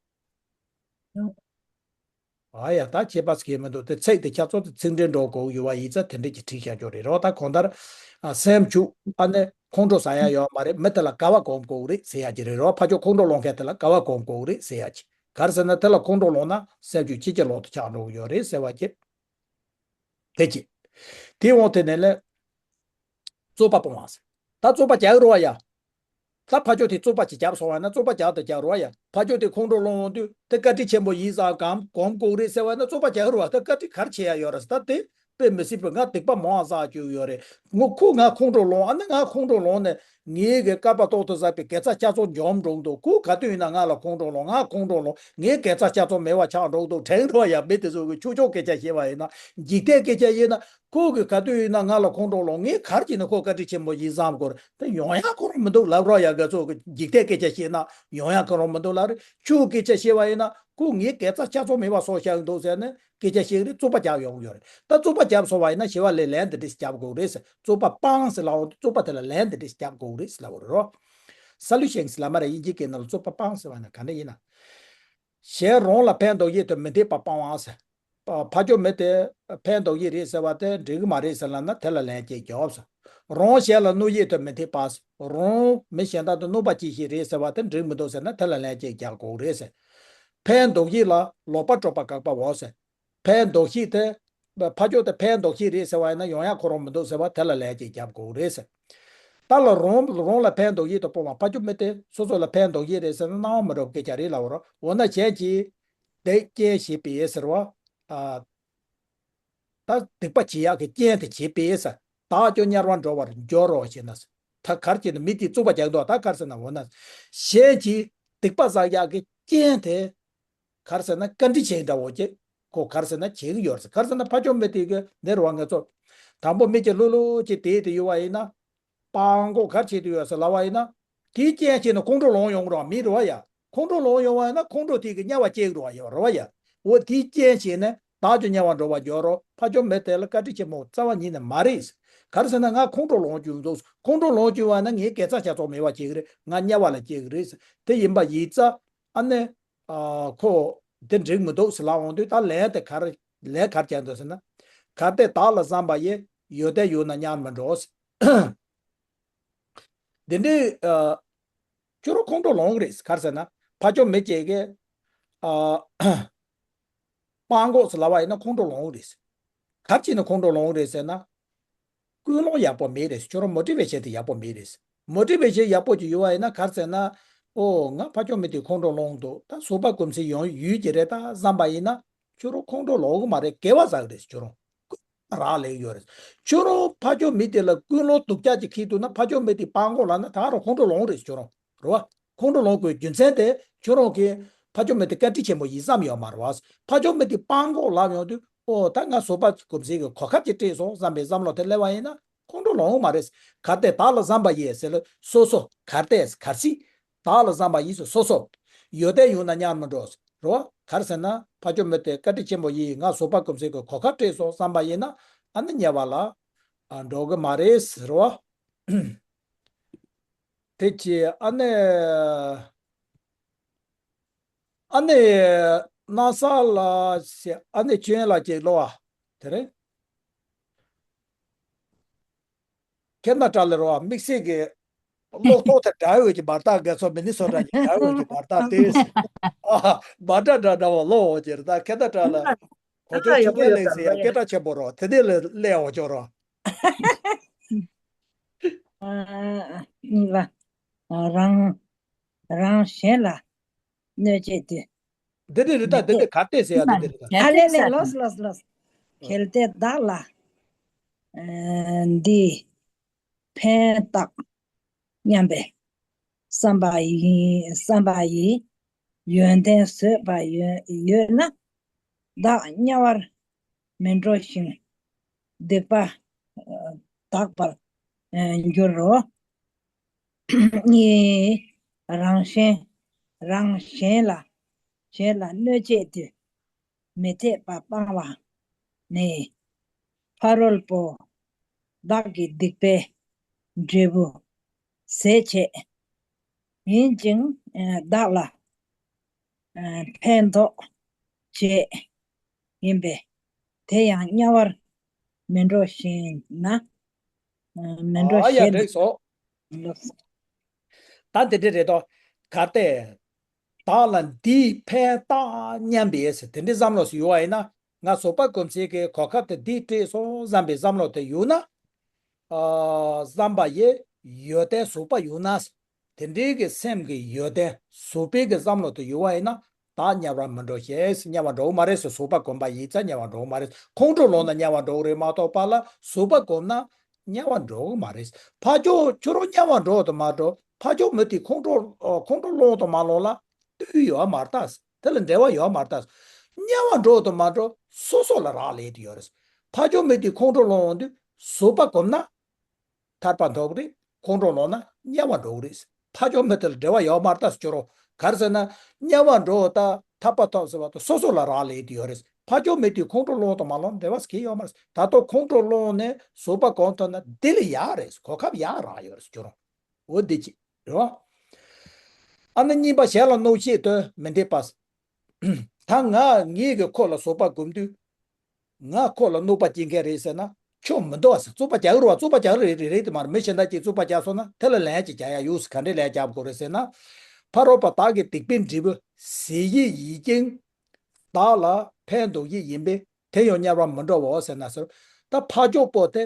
ཨ་ཡ། ད་ཁྱད་པར་གང་ཡང་མི་འདུག། དེ་ཚིག་དེ་ཁྱེད་ཚོ་དེ་ཚིག་འགྲེལ་འདྲ་བོ་དགོས་ཡོད་པ་ཡིན་ཙང་དེ་འདྲ་ཅིག་བྲིས་བཞག་རྒྱུ་རེད་རོ། ད་གང་ལྟར། ཨ། སེམས་ཅིག་ཨ་ནི་ཁོང་ཁྲོ་ཟ་ཡ་ཡོད་མ་རེད། མི་དེ་ལ་དགའ་བ་སྒོམ་དགོས་རེད་ཟེར་ཡ་ཅིག་རེད་རོ། ཕ་ཆོས་ཁོང་ཁྲོ་ལངས་མཁན་དེ་ལ་དགའ་བ་སྒོམ་དགོས་རེད་ཟེར་ཡ་ཅིག། ག་རེ་ཟེར་ན་དེ་ལ་ཁོང་ཁྲོ་ལངས་ན་སེམས་ཅིག་ཆེས་ཆེར་ལོག་ཏུ་ཆགས་འགྲོ་གི་ཡོད་རེད་ཟེར་བ་ཅིག། དེ་གཅིག། དེའི་འོག་དེ་ནས་ལས། བཙོག་པ་སྤོང་བ་ཟེར། ད་བཙོག་པ་རྒྱག་རོགས་ཡ། ད་ཕ་ཆོས་དེ་བཙོག་པ་ཅིག་བརྒྱབ་སོང་བ་ན་བཙོག་པ་རྒྱག་དང་རྒྱག་རོགས་ཡ། ཕ་ཆོས་དེ་ཁོང་ཁྲོ་ལངས་འོང་དུས་དེ་བཀའ་དྲིན་ཆེན་པོ་ཡིན་བསམ་གམ་སྒོམ་དགོས་རེད་ཟེར་བ་ན་བཙོག་པ་རྒྱག་རོགས་ཡ། ད་བཀའ་དྲིན་ག་རེ་ཆེ་ཡ་ཡོད་རེད་ཟེར། ད་དེ་དཔེ་མི་སྲིད་པའི་ང་སྡིག་པ་མང་བ་བསགས་བཅུག་ཡོད་རེད། ངོ་ཁོ་ང་ཁོང་ཁྲོ་ལངས། ཨ་ནི་ང་ཁོང་ཁྲོ་ལངས་ནས་ངའི་གི་བསྐལ་པ་ཏོག་ཏུ་བསགས་པའི་དགེ་རྩ་བསྐྱར་གསོ་འཇོམས་འགྲོ་འདུག། ཁོ་ག་དུས་ཡིན་ན་ང་ལ་ཁོང་ཁྲོ་ལངས། ང་ཁོང་ཁྲོ་ལངས། ངའི་དགེ་རྩ་བསྐྱར་གསོ་མེད་པ་ཆགས་འགྲོ་འདུག། དྲན་རོགས་ཡ། མི་དེ་ཚོ་གི་ཆོས་ཕྱོགས་སྐད་ཆ་བཤད་པ་ཡིན་ན། འཇིག་རྟེན་སྐད་ཆ་བཤད་ན། ཁོ་གིས་ག་དུས་ཡིན་ན་ང་ལ་ཁོང་ཁྲོ་ལངས། ངས་ག་རེ་བྱས་ན་ཁོ་བཀའ་དྲིན་ཆེན་པོ་ཡིན་བསམ་དགོས་རེད། དེ་ཡོང་ཡག་ཁོ་རང་མི་འདུག་ལབ་རོགས་ཡ། ང་ཚོ་གི་འཇིག་རྟེན་སྐད་ཆ་བཤད་ན་ཡོང་ཡག་ཁོ་རང་མི་འདུག་ལབ་རེད། ཆོས་སྐད་ཆ་བཤད་པ་ཡིན་ན་ཁོ་ངའི་དགེ་རྩ་བསྐྱར་གསོ་མེད་པ་བཟོས་བཞག་འདུག་ཟེར་ནས་སྐད་ཆ་བཤད་ཀྱི་རེད། བཙོག་པ་རྒྱག་ཡོང་གི་ཡོད་རེད། ད་བཙོག་པ་བརྒྱབ་སོང་བ་ཡིན་ན་ཞི་བ་ལྷས་ལན་འདི་འདྲས་བརྒྱབ་དགོས་རེད་ཟེར། བཙོག་པ་སྤངས་ཟེར་ལབ་འོང་དུས་བཙོག་པ་དེ་ལ་ལན་འདི་འདྲས་བརྒྱབ་དགོས་རེད་ཟེར་ལབ་པ་རེད་རོ། སོ་ལུ་ཤན་ཟེར་ལབ་མ་རེད། དབྱིན་ཇིའི་སྐད་ནང་ལ་བཙོག་པ་སྤངས་ཟེར་བ་ན་ག་འདྲ་ཡིན་ན། གཞན་རང་ལ་ཕན་འདོགས་བྱེད་དུ་མི་འཐད་པ་སྤང་བ་ཟེར། ཕ་ཕ་ཆོས་མི་དེ་ཕན་འདོགས་བྱེད་རེད་ཟེར་བ་དེ་འགྲིག་གི་མ་རེད་ཟེར་ལབ་ན་དེ་ལ་ལན་གཅིག་རྒྱོབ་ཟེར། རང་གཞན་ལ་གནོད་བྱེད་དུ་མི་འཐད་པ་ཟེར། རང་མི་གཞན་དག་ཏུ་གནོད་པ་སྐྱེལ་བྱེད་རེད་ཟེར་བ་དེ་འགྲིག་མི་འདུག་ཟེར་ན་དེ་ལ་ལན་གཅིག་རྒྱག་དགོས་རེད་ཟེར། ཕན་འདོགས་བྱེད་ལ་ལོག་པར་སྤྲོད་པ་དགག་པའོ་ཟེར། ཕན་འདོགས་བྱེད་དེ། ཕ་ཕ་ཕྱོགས་དེ་ཕན་འདོགས་བྱེད་རེད་ཟེར་བ་ཡིན་ན་ཡོང་ཡག་ཁོ་རང་མི་འདུག་ཟེར་བ་དེ་ལ་ལན་གཅིག་རྒྱབ་དགོས་རེད་ཟེར། ད་ལ་རང་རང་ལ་ཕན་འདོགས་བྱེད་དུ་སྤོང་བ། ཕ་ཕྱོགས་མི་དེ་སོ་སོ་ལ་ཕན་འདོགས་བྱེད་རེད་ཟེར་ན་སྣང་བ་མི་འགྲོ་བའི་སྐད་ཆ་རེད་ལབ་པ་རེད། འོ་ན་གཞན་གྱིས་དེ་རྐྱེན་བྱེད་པས་ཟེར་བ། ཨ། ད་སྡིག་པ་བྱེད་ཡག་གི་རྐྱེན་དེ་བྱེད་པས་ཟེར། བདག་ཀྱང་དམྱལ་བར་འགྲོ་བར་འགྱུར་རོ་ཞེ་ན་ཟེར། ད་ག་རེ་བྱས་ན་མི་དེ་བཙོག་པ་རྒྱག་འདུག། ད་ག་རེ་ཟེར་ན་འོ་ན། གཞན་གྱིས་སྡིག་པ་བསགས་ཡག་གི་རྐྱེན་དེ། ག་རེ་ཟེར་ན་བཀའ་དྲིན་ཆེན་འདྲ་བོ་ཅིག་ཁོ་ག་རེ་ཟེར་ན་བྱེད་ཀྱི་ཡོད་རེད་ཟེར། ག་རེ་ཟེར་ན་ཕ་ཕྱོགས་མི་དེ་གི་འདིར་བ་ངེད་ཚོ། དང་པོ་མི་གཅིག་ལྷོད་ལྷོད་ཅིག་བསྡད་དེ་ཡོད་པ་ཡིན་ན། སྤྲང་པོ་ག་རེ་བྱེད་དུ་ཡོད་ཟེར་ལབ་པ་ཡིན་ན། དེའི་རྐྱེན་བྱས་ནས་ཁོང་ཁྲོ་ལངས་ཡོང་གི་རེད་བ། མི་རེད་བ་ཡ། ཁོང་ཁྲོ་ལངས་ཡོང་བ་ཡིན་ན་ཁོང་ཁྲོ་དེ་གི་དམྱལ་བ་སྐྱེ་གི་རེད་བ་ཡ། རེད་བ་ཡ། འོ་དེའི་རྐྱེན་བྱས་ནས་བདག་ཀྱང་དམྱལ་བར་འགྲོ་བར་འགྱུར་རོ། ཕ་ཕྱོགས་མི་དེ་ལ་བཀའ་དྲིན་ཆེན་མོ་རྩ་བ་ཉིད་ནས་མ་རེད། ག་རེ་ཟེར་ན་ང་ཁོང་ཁྲོ་ལངས་བཅུག་འདུག། ཁོང་ཁྲོ་ལངས་བཅུག་པ་ན་ངའི་དགེ་རྩ་བསྐྱར་གསོ་མེད་པ་བྱེད་ཀྱི་རེད། ང་དམྱལ་བ་ལ་སྐྱེ་གི་རེད། དེ་ཡིན་པ་ཡིན་ཙང་། ཨ་ནི། ཨ་ཁོ་དེ་འགྲིག་མི་འདུག་ཟེར་ལབ་འོང་དུས། ད་ལན་དེ་ག་རེ་ལན་ག་རེ་བརྒྱབ་འདུག་ཟེར་ན། གལ་ཏེ་བདག་ལ་བསམ་པ་ཡིས། ཡོན་ཏན་ཡོད་ན་ཉར་མི་འགྲོ་ཟེར། འདི་འདྲའི་ཨ་ཁྱོད་རང་ཁོང་ཁྲོ་ལངས་གི་རེད། ག་རེ་ཟེར་ན། ཕ་ཆོས་མི་གཅིག་གིས་ཨ་སྤྲང་གོ་ཟེར་ལབ་པ་ཡིན་ན་ཁོང་ཁྲོ་ལངས་གི་རེད། ག་རེ་བྱས་ནས་ཁོང་ཁྲོ་ལངས་གི་རེད་ཟེར་ན། ཀུན་སློང་ཡག་པོ་མེད་རེད། ཁྱོད་རང་མོ་ཊི་ཝེ་ཤན་དེ་ཡག་པོ་མེད་རེད། མོ་ཊི་ཝེ་ཤན་ཡག་པོ་ཅིག་ཡོད་པ་ཡིན་ན། ག་རེ་ཟེར་ན། ཨོ་ང་ཕ་ཆོས་མི་དེ་ཁོང་ཁྲོ་ལངས་འདུག་ད་ཟོག་པ་གོམས་གཤིས་ཡོང་ཡོད་ཀྱི་རེད་ད་བསམ་པ་ཡིན་ན། ཁྱོད་རང་ཁོང་ཁྲོ་ལངས་གི་མ་རེད། དགེ་བ་བསགས་གི་རེད། ཁྱོད་རང་ཀུན་སློང་རག་ལས་ཀྱི་ཡོད་རེད། ཁྱོད་རང་ཕ་ཆོས་མི་དེ་ལ་ཀུན་སློང་སྡུག་ཅག་ཅིག་འཁྱེར་འདུག་ན། ཕ་ཆོས་མི་དེ་སྤྲང་གོ་ལབ་ན་ད་རུང་ཁོང་ཁྲོ་ལངས་རེད། ཁྱོད་རང་རེད་བ། ཁོང་ཁྲོ་ལངས་དགོས་རྒྱུ་མཚན་དེ་ཁྱོད་རང་གིས་ཕ་ཆོས་མི་དེ་བཀའ་དྲིན་ཆེན་པོ་ཡིན་བསམ་ཡོད་མ་རེད་བ། ཕ་ཆོས་མི་དེ་སྤྲང་གོ་ལབ་ཡོང་དུས། ཨོ་ད་ང་ཟོག་པ་གོམས་གཤིས་ཀྱི་གོ་སྐབས་ཅིག་སྤྲད་སོང་བསམ་པའི་བསམ་བློ་དེ་སླེབས་པ་ཡིན་ན་ཁོང་ཁྲོ་ལངས་མ་རེད། གལ་ཏེ་བདག་ལ་བསམ་པ་ཡིས་ཟེར་ལ་སོ་སོ། གལ་ཏེ་གལ་སྲིད་བདག་ལ་བསམ་པ་ཡིས་སོ་སོ། ཡོན་ཏན་ཡོད་ན་ཉར་མི་འགྲོ་ཟེར་རོ། ག་རེ་ཟེར་ན། ཕ་ཆོས་མི་དེ་བཀའ་དྲིན་ཆེན་པོ་ཡིས་ང་ཟོག་པ་གོམས་གཤིས་ཀྱི་གོ་སྐབས་སྤྲད་སོང་བསམ་པ་ཡིན་ན། ཨ་ནི་ཉར་བ་ལ་ཨ་འགྲོ་གི་མ་རེད་ཟེར་རོ། དེ་ཅི་ཨ་ནི། ཨ་ནི་ན་ས་ལ་ཞེས་ཨ་ནི་ཅོན་ལ་ཅེས་ལོ་བ་དེ་རེད། ཁེ་ན་ཌ་ལ་རོ་བ། དམིགས་བསལ་གྱི་གློག་ཐོག་དེ་འདྲ་བོ་གི་བར་ཐག་ག་ཚོད། མི་ནི་སོ་ཊ་གི་འདྲ་བོ་གི་བར་ཐག་དེ། ཨ་བར་ཐག་འདྲ་འདྲ་བོ་ལོ་འོ་ཅེར། ད་ཁེ་ན་ཌ་ལ་གོ་ཆོད་ཆུ་ལེ་ལེ་ཟེར་ཡ་སྐད་གྲགས་ཆེན་པོ་རོ། དེ་དེ་ལ་སླེབས་འོ་ཅོ་རོ། གཉིས་པ། རང་རང་གཞན་ལ་གནོད་བྱེད་དུས། འདི་འདྲ་རེད་ད། མི་འདི་འདྲ་གལ་ཏེ་ཟེར་ཡ་འདི་འདྲ་རེད་ད། ཨ་ལེ་ལེ་ལོས་ལོས་ལོས། གལ་ཏེ་བདག་ལ་འདི་ཕན་བཏགས་སྙམ་པའི་བསམ་པ་ཡིན། བསམ་པ་ཡིས་ཡོན་ཏན་བཟོད་པ་ཡོད་ཡོད་ན། བདག་དམྱལ་བར་མི་འགྲོ་ཞིང་སྡིག་པ་དག་པར་འགྱུར་རོ། གཉིས། རང་གཞན་རང་གཞན་ལ་གཞན་ལ་གནོད་བྱེད་དུས་མི་འཐད་པ་སྤང་བ་ནི། ཕ་རོལ་པོ་བདག་གི་སྡིག་པའི་འབྲས་བུ་ཟད་བྱེད་ཡིན་ཅིང་བདག་ལ་ཕན་འདོགས་བྱེད་ཡིན་པས། དེ་ཡང་དམྱལ་བར་མི་འགྲོ་ཞེ་ན། མི་འགྲོ་ཨ་ཡ་ཞེ་ན། འགྲིག་སོང་། ད་དེ་འདྲ་རེད་དོ། གལ་ཏེ་བདག་ལ་འདིས་ཕན་བཏགས་སྙམ་པའི་དེ་འདྲའི་བསམ་བློ་ཞིག་ཡོད་པ་ཡིན་ན། ང་ཟོག་པ་གོམས་གཤིས་ཀྱི་གོ་སྐབས་དེ་འདིས་སྤྲད་སོང་བསམ་པའི་བསམ་བློ་དེ་ཡོད་ན། ཨ་བསམ་པ་ཡི་ཡོན་ཏན་ཟོག་པ་ཡོད་ན། དེ་འདྲའི་གི་སེམས་ཀྱི་ཡོན་ཏན་ཟོག་པའི་གི་བསམ་བློ་དེ་ཡོད་པ་ཡིན་ན། བདག་དམྱལ་བར་མི་འགྲོ་ཞེས། དམྱལ་བར་འགྲོ་གི་མ་རེད་ཟེར། ཟོག་པ་གོམས་པ་ཡིན་ཙང་དམྱལ་བར་འགྲོ་གི་མ་རེད། ཁོང་ཁྲོ་ལངས་ན་དམྱལ་བར་འགྲོ་གི་རེད་མ་གཏོགས་པ་ལ་ཟོག་པ་གོམས་ན་དམྱལ་བར་འགྲོ་གི་མ་རེད། ཕ་ཆོས་ཁྱོད་རང་དམྱལ་བར་འགྲོ་དང་མ་འགྲོ། ཕ་ཆོས་མི་དེ་ཁོང་ཁྲོ་ཨ་ཁོང་ཁྲོ་ལངས་དང་མ་ལངས་ལ་ལྟོས་ཡོད་མ་རེད་ད། དེ་ལ་འབྲེལ་བ་ཡོད་མ་རེད་ད། དམྱལ་བར་འགྲོ་དང་མ་འགྲོ་སོ་སོ་ལ་རག་ལས་དེ་ཡོད་རེད། ཕ་ཆོས་མི་དེ་ཁོང་ཁྲོ་ལངས་འོང་དུས་ཟོག་པ་གོམས་ན་ཐར་པ་ཐོབ་ཀྱི་རེད། ཁོང་ཁྲོ་ལངས་ན་དམྱལ་བར་འགྲོ་གི་རེད། ཕ་ཆོས་མི་དེ་ལ་འབྲེལ་བ་ཡོད་མ་རེད་ད་ཟེར་རོ། ག་རེ་ཟེར་ན། དམྱལ་བར་འགྲོ་དང་ཐར་པ་ཐོབ་ཟེར་བ་དང་སོ་སོ་ལ་རག་ལས་དེ་ཡོད་རེད། ཕ་ཆོས་མི་དེ་ཁོང་ཁྲོ་ལངས་དང་མ་ལངས་འབྲེལ་བ་གང་ཡང་ཡོད་མ་རེད། ད་ལྟ་ཁོང་ཁྲོ་ལངས་ནས་ཟོག་པ་གོམས་ཐུབ་ན་དེ་ལ་ཡག་རེད། གོ་སྐབས་ཡག་རག་ཡོད་རེད་ཟེར་རོ། འོ་འདི་གཅིག་རེད་བ། ཨ་ནི་གཉིས་པ། གཞན་ལ་གནོད་བྱེད་དུས་མི་འཐད་པ། ད་ང་ངེད་ཀྱིས་ཁོ་ལ་ཟོག་པ་གོམས་དུས། ང་ཁོ་ལ་གནོད་པ་སྐྱེལ་མཁན་རེད་ཟེར་ན་ཆོ་མི་འདུག་ཟེར། རྩུབ་པ་རྒྱག་གི་རེད་བ། རྩུབ་པ་རྒྱག་གི་རེད་རེད་རེད་དེ་མ་རེད། མི་གཞན་དག་ཅིག་རྩུབ་པ་རྒྱག་སོང་ན་དེ་ལ་ལན་ཅིག་རྒྱག་ཡ་ཡོད་ཟེར། ག་འདྲའི་ལན་རྒྱག་དགོས་རེད་ཟེར་ན། ཕ་རོལ་པོ་བདག་གི་སྡིག་པའི་འབྲས་བུ་ཟད་བྱེད་ཡིན་ཅིང་། བདག་ལ་ཕན་འདོགས་བྱེད་ཡིན་པས། དེ་ཡང་དམྱལ་བར་མི་འགྲོའོ་ཟེར་ན་ཟེར། ད་ཕ་ཆོས་པོ་དེ་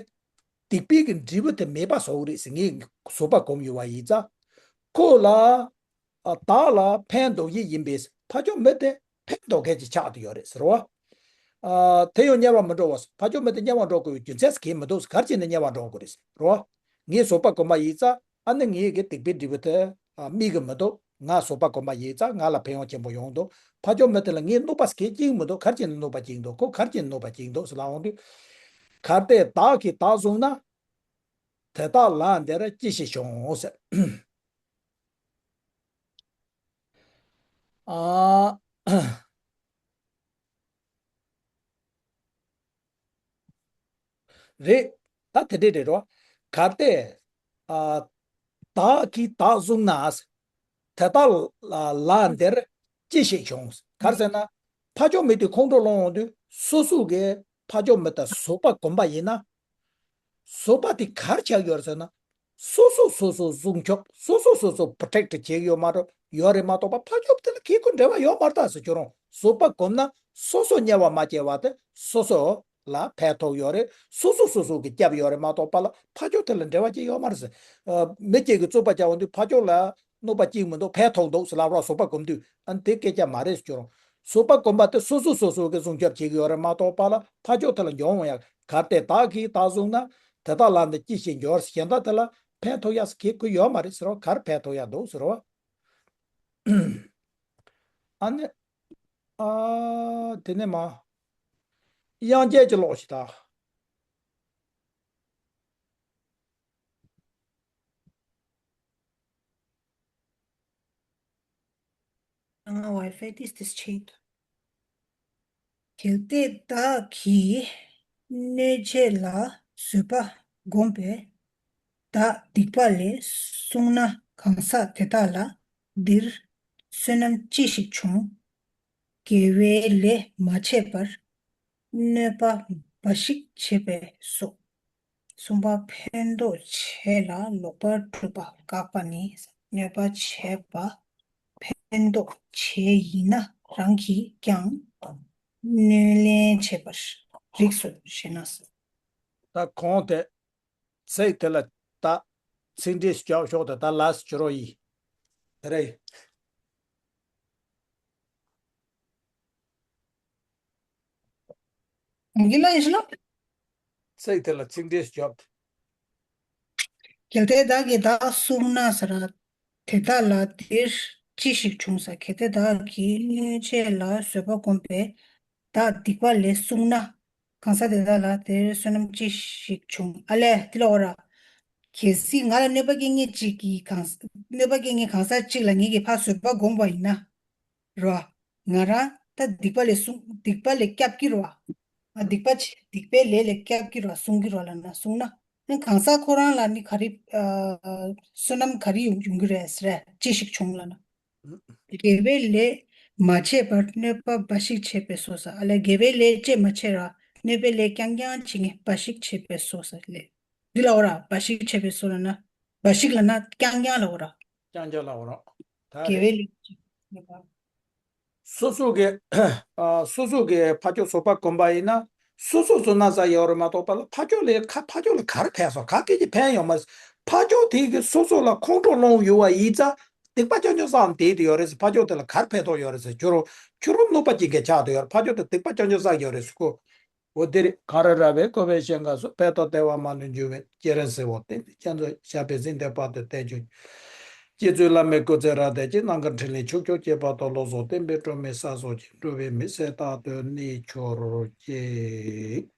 སྡིག་པའི་གི་འབྲས་བུ་དེ་མེད་པ་བཟོ་གི་རེད་ཟེར། ངས་ཟོག་པ་གོམས་ཡོད་པ་ཡིན་ཙང་། ཁོ་ལ་ཨ་བདག་ལ་ཕན་འདོགས་བྱེད་ཡིན་པས། ཕ་ཆོས་མི་དེ་ཕན་འདོགས་མཁན་ཅིག་ཆགས་བསྡད་ཡོད་རེད་ཟེར་བ། ཨ་དེ་ཡང་དམྱལ་བར་མི་འགྲོའོ། ཕ་ཆོས་མི་དེ་དམྱལ་བར་འགྲོ་དགོས་པའི་རྒྱུ་མཚན་གང་ཡང་མི་འདུག། ག་རེ་བྱས་ནས་དམྱལ་བར་འགྲོ་དགོས་རེད་ཟེར་བ། ངས་ཟོག་པ་གོམས་པ་ཡིན་ཙང་། ཨ་ནི་ངའི་གི་སྡིག་པའི་འབྲས་བུ་དེ་ཨ་སྨིན་གི་མི་འདུག། ང་ཟོག་པ་གོམས་པ་ཡིན་ཙང་ང་ལ་ཕན་ཡོན་ཆེན་པོ་ཡོང་འདུག། ཕ་ཆོས་མི་དེ་ལ་ངས་གནོད་པ་གང་ཡང་སྐྱེལ་གི་མི་འདུག། ག་རེ་བྱས་ནས་གནོད་པ་སྐྱེལ་གི་འདུག། ཁོ་ག་རེ་བྱས་ནས་གནོད་པ་སྐྱེལ་གི་འདུག་ཟེར་ལབ་འོང་དུས། གལ་ཏེ་བདག་གིས་བདག་བཟུང་ན། དེ་དག་ལ་འདིར་ཅི་ཞིག་འབྱུང་ཟེར། ཨ། རེད། ད་དེ་འདྲས་རེད་རོ། གལ་ཏེ། ཨ། བདག་གིས་བདག་བཟུང་ན། དེ་དག་ལ་འདིར་ ཅི་ཞིག་བྱུང་། ག་རེ་ཟེར་ན། ཕ་ཕྱོགས་མི་དེ་ཁོང་ཁྲོ་སློང་ཡོང་དུས་སོ་སོ་གི་ཕ་ཕྱོགས་མི་དང་བཟོད་པ་སྒོམ་པ་ཡིན་ན། བཟོད་པ་དེ་ག་རེ་ཆགས་ཡོད་རེད་ཟེར་ན། སོ་སོ་སོ་སོ་སྲུང་སྐྱོབ། སོ་སོ་སོ་སོ་པོ་རོ་ཊེག་ཊི་བྱེད་ཀྱི་ཡོད་མ་རེད། ཡོད་རེད་མ་གཏོགས་པ་ཕ་ཕྱོགས་དེ་ལ་གི་ཁོ་འབྲེལ་བ་ཡོད་མ་རེད་ད་ཟེར་ཁྱོད་རང་བཟོད་པ་སྒོམ་ན་སོ་སོ་དམྱལ་བ་མ་སྐྱེ་བ་དེ་སོ་སོ་ལ་ཕན་ཐོགས་ཡོད་རེད། སོ་སོ་སོ་སོ་གི་སྐྱབས་ཡོད་རེད་མ་གཏོགས་པ་ལ་ཕ་ཕྱོགས་དེ་ལ་འབྲེལ་བ་ཅི་ཡོད་མ་རེད་ཟེར། ཨ། མི་གཅིག་གིས་རྩོད་པ་རྒྱག་ཡོང་དུས་ཕ་ཕྱོགས་ལ་གནོད་པ་གཅིག་མི་འདུག་ཕན་ཐོགས་འདུག་ཟེར་ལབ་རོགས། བཟོད་པ་སྒོམ་དུས་ཨ་ནི་དེ་སྐད་ཆ་མ་རེད་ཟེར་ཁྱོད་རང་། བཟོད་པ་སྒོམ་པ་དེ་སོ་སོ་སོ་སོ་གི་སྲུང་སྐྱོབ་བྱེད་ཀྱི་ཡོད་རེད་མ་གཏོགས་པ་ལ་ཕ་ཕྱོགས་དེ་ལ་འགྱོ་འོང་ཡག་གལ་ཏེ་བདག་གིས་བདག་བཟུང་ན། དེ་དག་ལ་ནི་ཅི་ཞིག་འགྱུར། གཞན་དག་དེ་ལ་ཕན་ཐོགས་ཡག་ཟེར་གི་ཁོ་ཡོད་མ་རེད་ཟེར་རོ། ག་རེ་ཕན་ཐོགས་ཡག་འདུག་ཟེར་རོ། ཨ་ནི། ཨ། དེ་ནས་མ། དབྱངས་ཅན་གྱི་ཀློག་ཞིག་དང་། ང་ཝའི་ཕའི་ཏིས་ཏིས་ཆེད་དུ། གལ་ཏེ་བདག་གིས་གནོད་བྱེད་ལ་བཟོད་པ་བསྒོམས་པས་བདག་སྡིག་པ་ལས་བསྲུངས་ན་གང་ཟག་དེ་དག་ལ་འདིར་བསོད་ནམས་ཅི་ཞིག་བྱུང་། དགེ་བའི་ལས་མ་བྱས་པར་གནོད་པ་འབའ་ཞིག་བྱས་པས་སོ། གསུམ་པ་ཕན་འདོགས་བྱས་ལ་ལོག་པར་སྒྲུབ་པ་བཀག་པ་ནི། གནོད་པ་བྱས་པ་ཕན་འདོགས་བྱས་ཡིན་ན་རང་གིས་ཀྱང་གནོད་ལན་བྱས་པར་རིགས་སོ་ཞེ་ན། ད་གོང་དེ་ཚིག་དེ་ལ་ད་ཚིག་འགྲེལ་ཞིག་རྒྱོབ་ཤོག་དེ་ད་ལ་སི་ཇོ་རོ་ཡིས། དེ་རེད། གང་གི་ལ་ཡིན་ཞེ་ན། ཚིག་དེ་ལ་ཚིག་འགྲེལ་ཞིག་རྒྱོབ། གལ་ཏེ་བདག་གིས་བདག་བསྲུངས་ན་ཟེར་ར། དེ་དག་ལ་འདིར་ཅི་ཞིག་བྱུང་ཟེར། གལ་ཏེ་བདག་གིས་གནོད་བྱེད་ལ་བཟོད་པ་བསྒོམས་པས་བདག་སྡིག་པ་ལས་བསྲུངས་ན་གང་ཟག་དེ་དག་ལ་འདིར་བསོད་ནམས་ཅི་ཞིག་བྱུང་། ཨ་ལས་འདི་ལ་འོ་ར། གལ་སྲིད་ང་ལ་གནོད་པ་སྐྱེལ་མཁན་གཅིག་གིས་གང་། གནོད་པ་སྐྱེལ་མཁན་གང་ཟག་གཅིག་ལ་ངེད་ཀྱིས་ཕར་བཟོད་པ་བསྒོམས་པ་ཡིན་ན། རོ། ང་རང་ད་སྡིག་པ་ལས་བསྲུང་། སྡིག་པ་ལས་སྐྱབས་ཀྱི་རོ། ང་སྡིག་པ་བྱེད། སྡིག་པའི་ལས་ལས་སྐྱབས་ཀྱི་རོ། བསྲུང་གི་རོ་ལབ་ན་བསྲུངས་ན། ཨ་ནི་གང་ཟག་ཁོ་རང་ལ་ནི་ག་རེ། ཨ། བསོད་ནམས་ག་རེ་ཡོང་ཡོང་གི་རེད་ཟེར། ཅི་ཞིག་བྱུང་ལབ་ན། དགེ་བའི་ལས་མ་བྱས་པར་གནོད་པ་འབའ་ཞིག་བྱས་པས་སོ་ཟེར། ཨ་ལས་དགེ་བའི་ལས་ཅི་མ་བྱས་ར། གནོད་པའི་ལས་རྐྱང་རྐྱང་བྱེད་མཁན་འབའ་ཞིག་བྱས་པས་སོ་ཟེར་ལས། འདི་ལ་འོ་ར་འབའ་ཞིག་བྱས་པས་སོ་ལབ་ན། འབའ་ཞིག་ལབ་ན་རྐྱང་རྐྱང་ལ་འོ་ར། རྐྱང་རྐྱང་ལ་འོ་ར། ད་དགེ་རེད། བའི་ལས་ཅི་མ་བྱས་པར། སོ་སོ་གི། ཨ། སོ་སོ་གི་ཕ་ཕྱོགས་བཟོད་པ་སྒོམ་པ་ཡིན་ན། སོ་སོ་བསོད་ནམས་བསགས་ཡོད་རེད་མ་གཏོགས་པ་ལ་ཕ་ཕྱོགས་ལ་ག། ཕ་ཕྱོགས་ལ་ག་རེ་ཕན་སོང་། ག་སྐད་ཀྱི་ཕན་ཡོད་མ་རེད། ཕ་ཕྱོགས་དེ་གིས་སོ་སོ་ལ་ཁོང་ཁྲོ་སློང་ཡོད་པ་ཡིན་ཙང་སྡིག་པ་རྐྱང་རྐྱང་བསགས་བསྡད་དེ་ཡོད་རེད་ཟེར། ཕ་ཕྱོགས་དེ་ལ་ག་རེ་ཕན་ཐོགས་ཡོད་རེད་ཟེར། ཁྱོད་རང་ཁྱོད་རང་གནོད་པ་སྐྱེལ་མཁན་ཆགས་བསྡད་ཡོད་རེད། ཕ་ཕྱོགས་དེ་སྡིག་པ་རྐྱང་རྐྱང་བསགས་ཡོད་རེད་ཟེར་ཁོ། འོ་དེ་རེད། གངས་རི་ར་བས་བསྐོར་བའི་ཞིང་ཁམས་སུ། འཕེལ་དང་བདེ་བ་མ་ལུས་འབྱུང་བའི་སྐྱེ་རིམ་གཟི་འོག་སྟེང་དུ། སྐྱབས་འགྲོ་ཞབས་པས་སྲིད་མཐའི་བར་དུ་བསྟན་བཅོས་ཀྱི། རྗེ་བཙུན་བླ་མའི་སྐུ་ཚེ་རབ་བརྟན་ཅིང་། ནམ་མཁའི་འཕྲིན་ལས་ཕྱོགས་བཅུར་ཁྱབ་པ་དང་། བློ་བཟང་བསྟན་པའི་སྒྲོན་མེ་ས་སོགས་ཀྱིས། འགྲོ་བའི་མི་སེར་རྟག་ཏུ་གནས་གྱུར་ཅིག།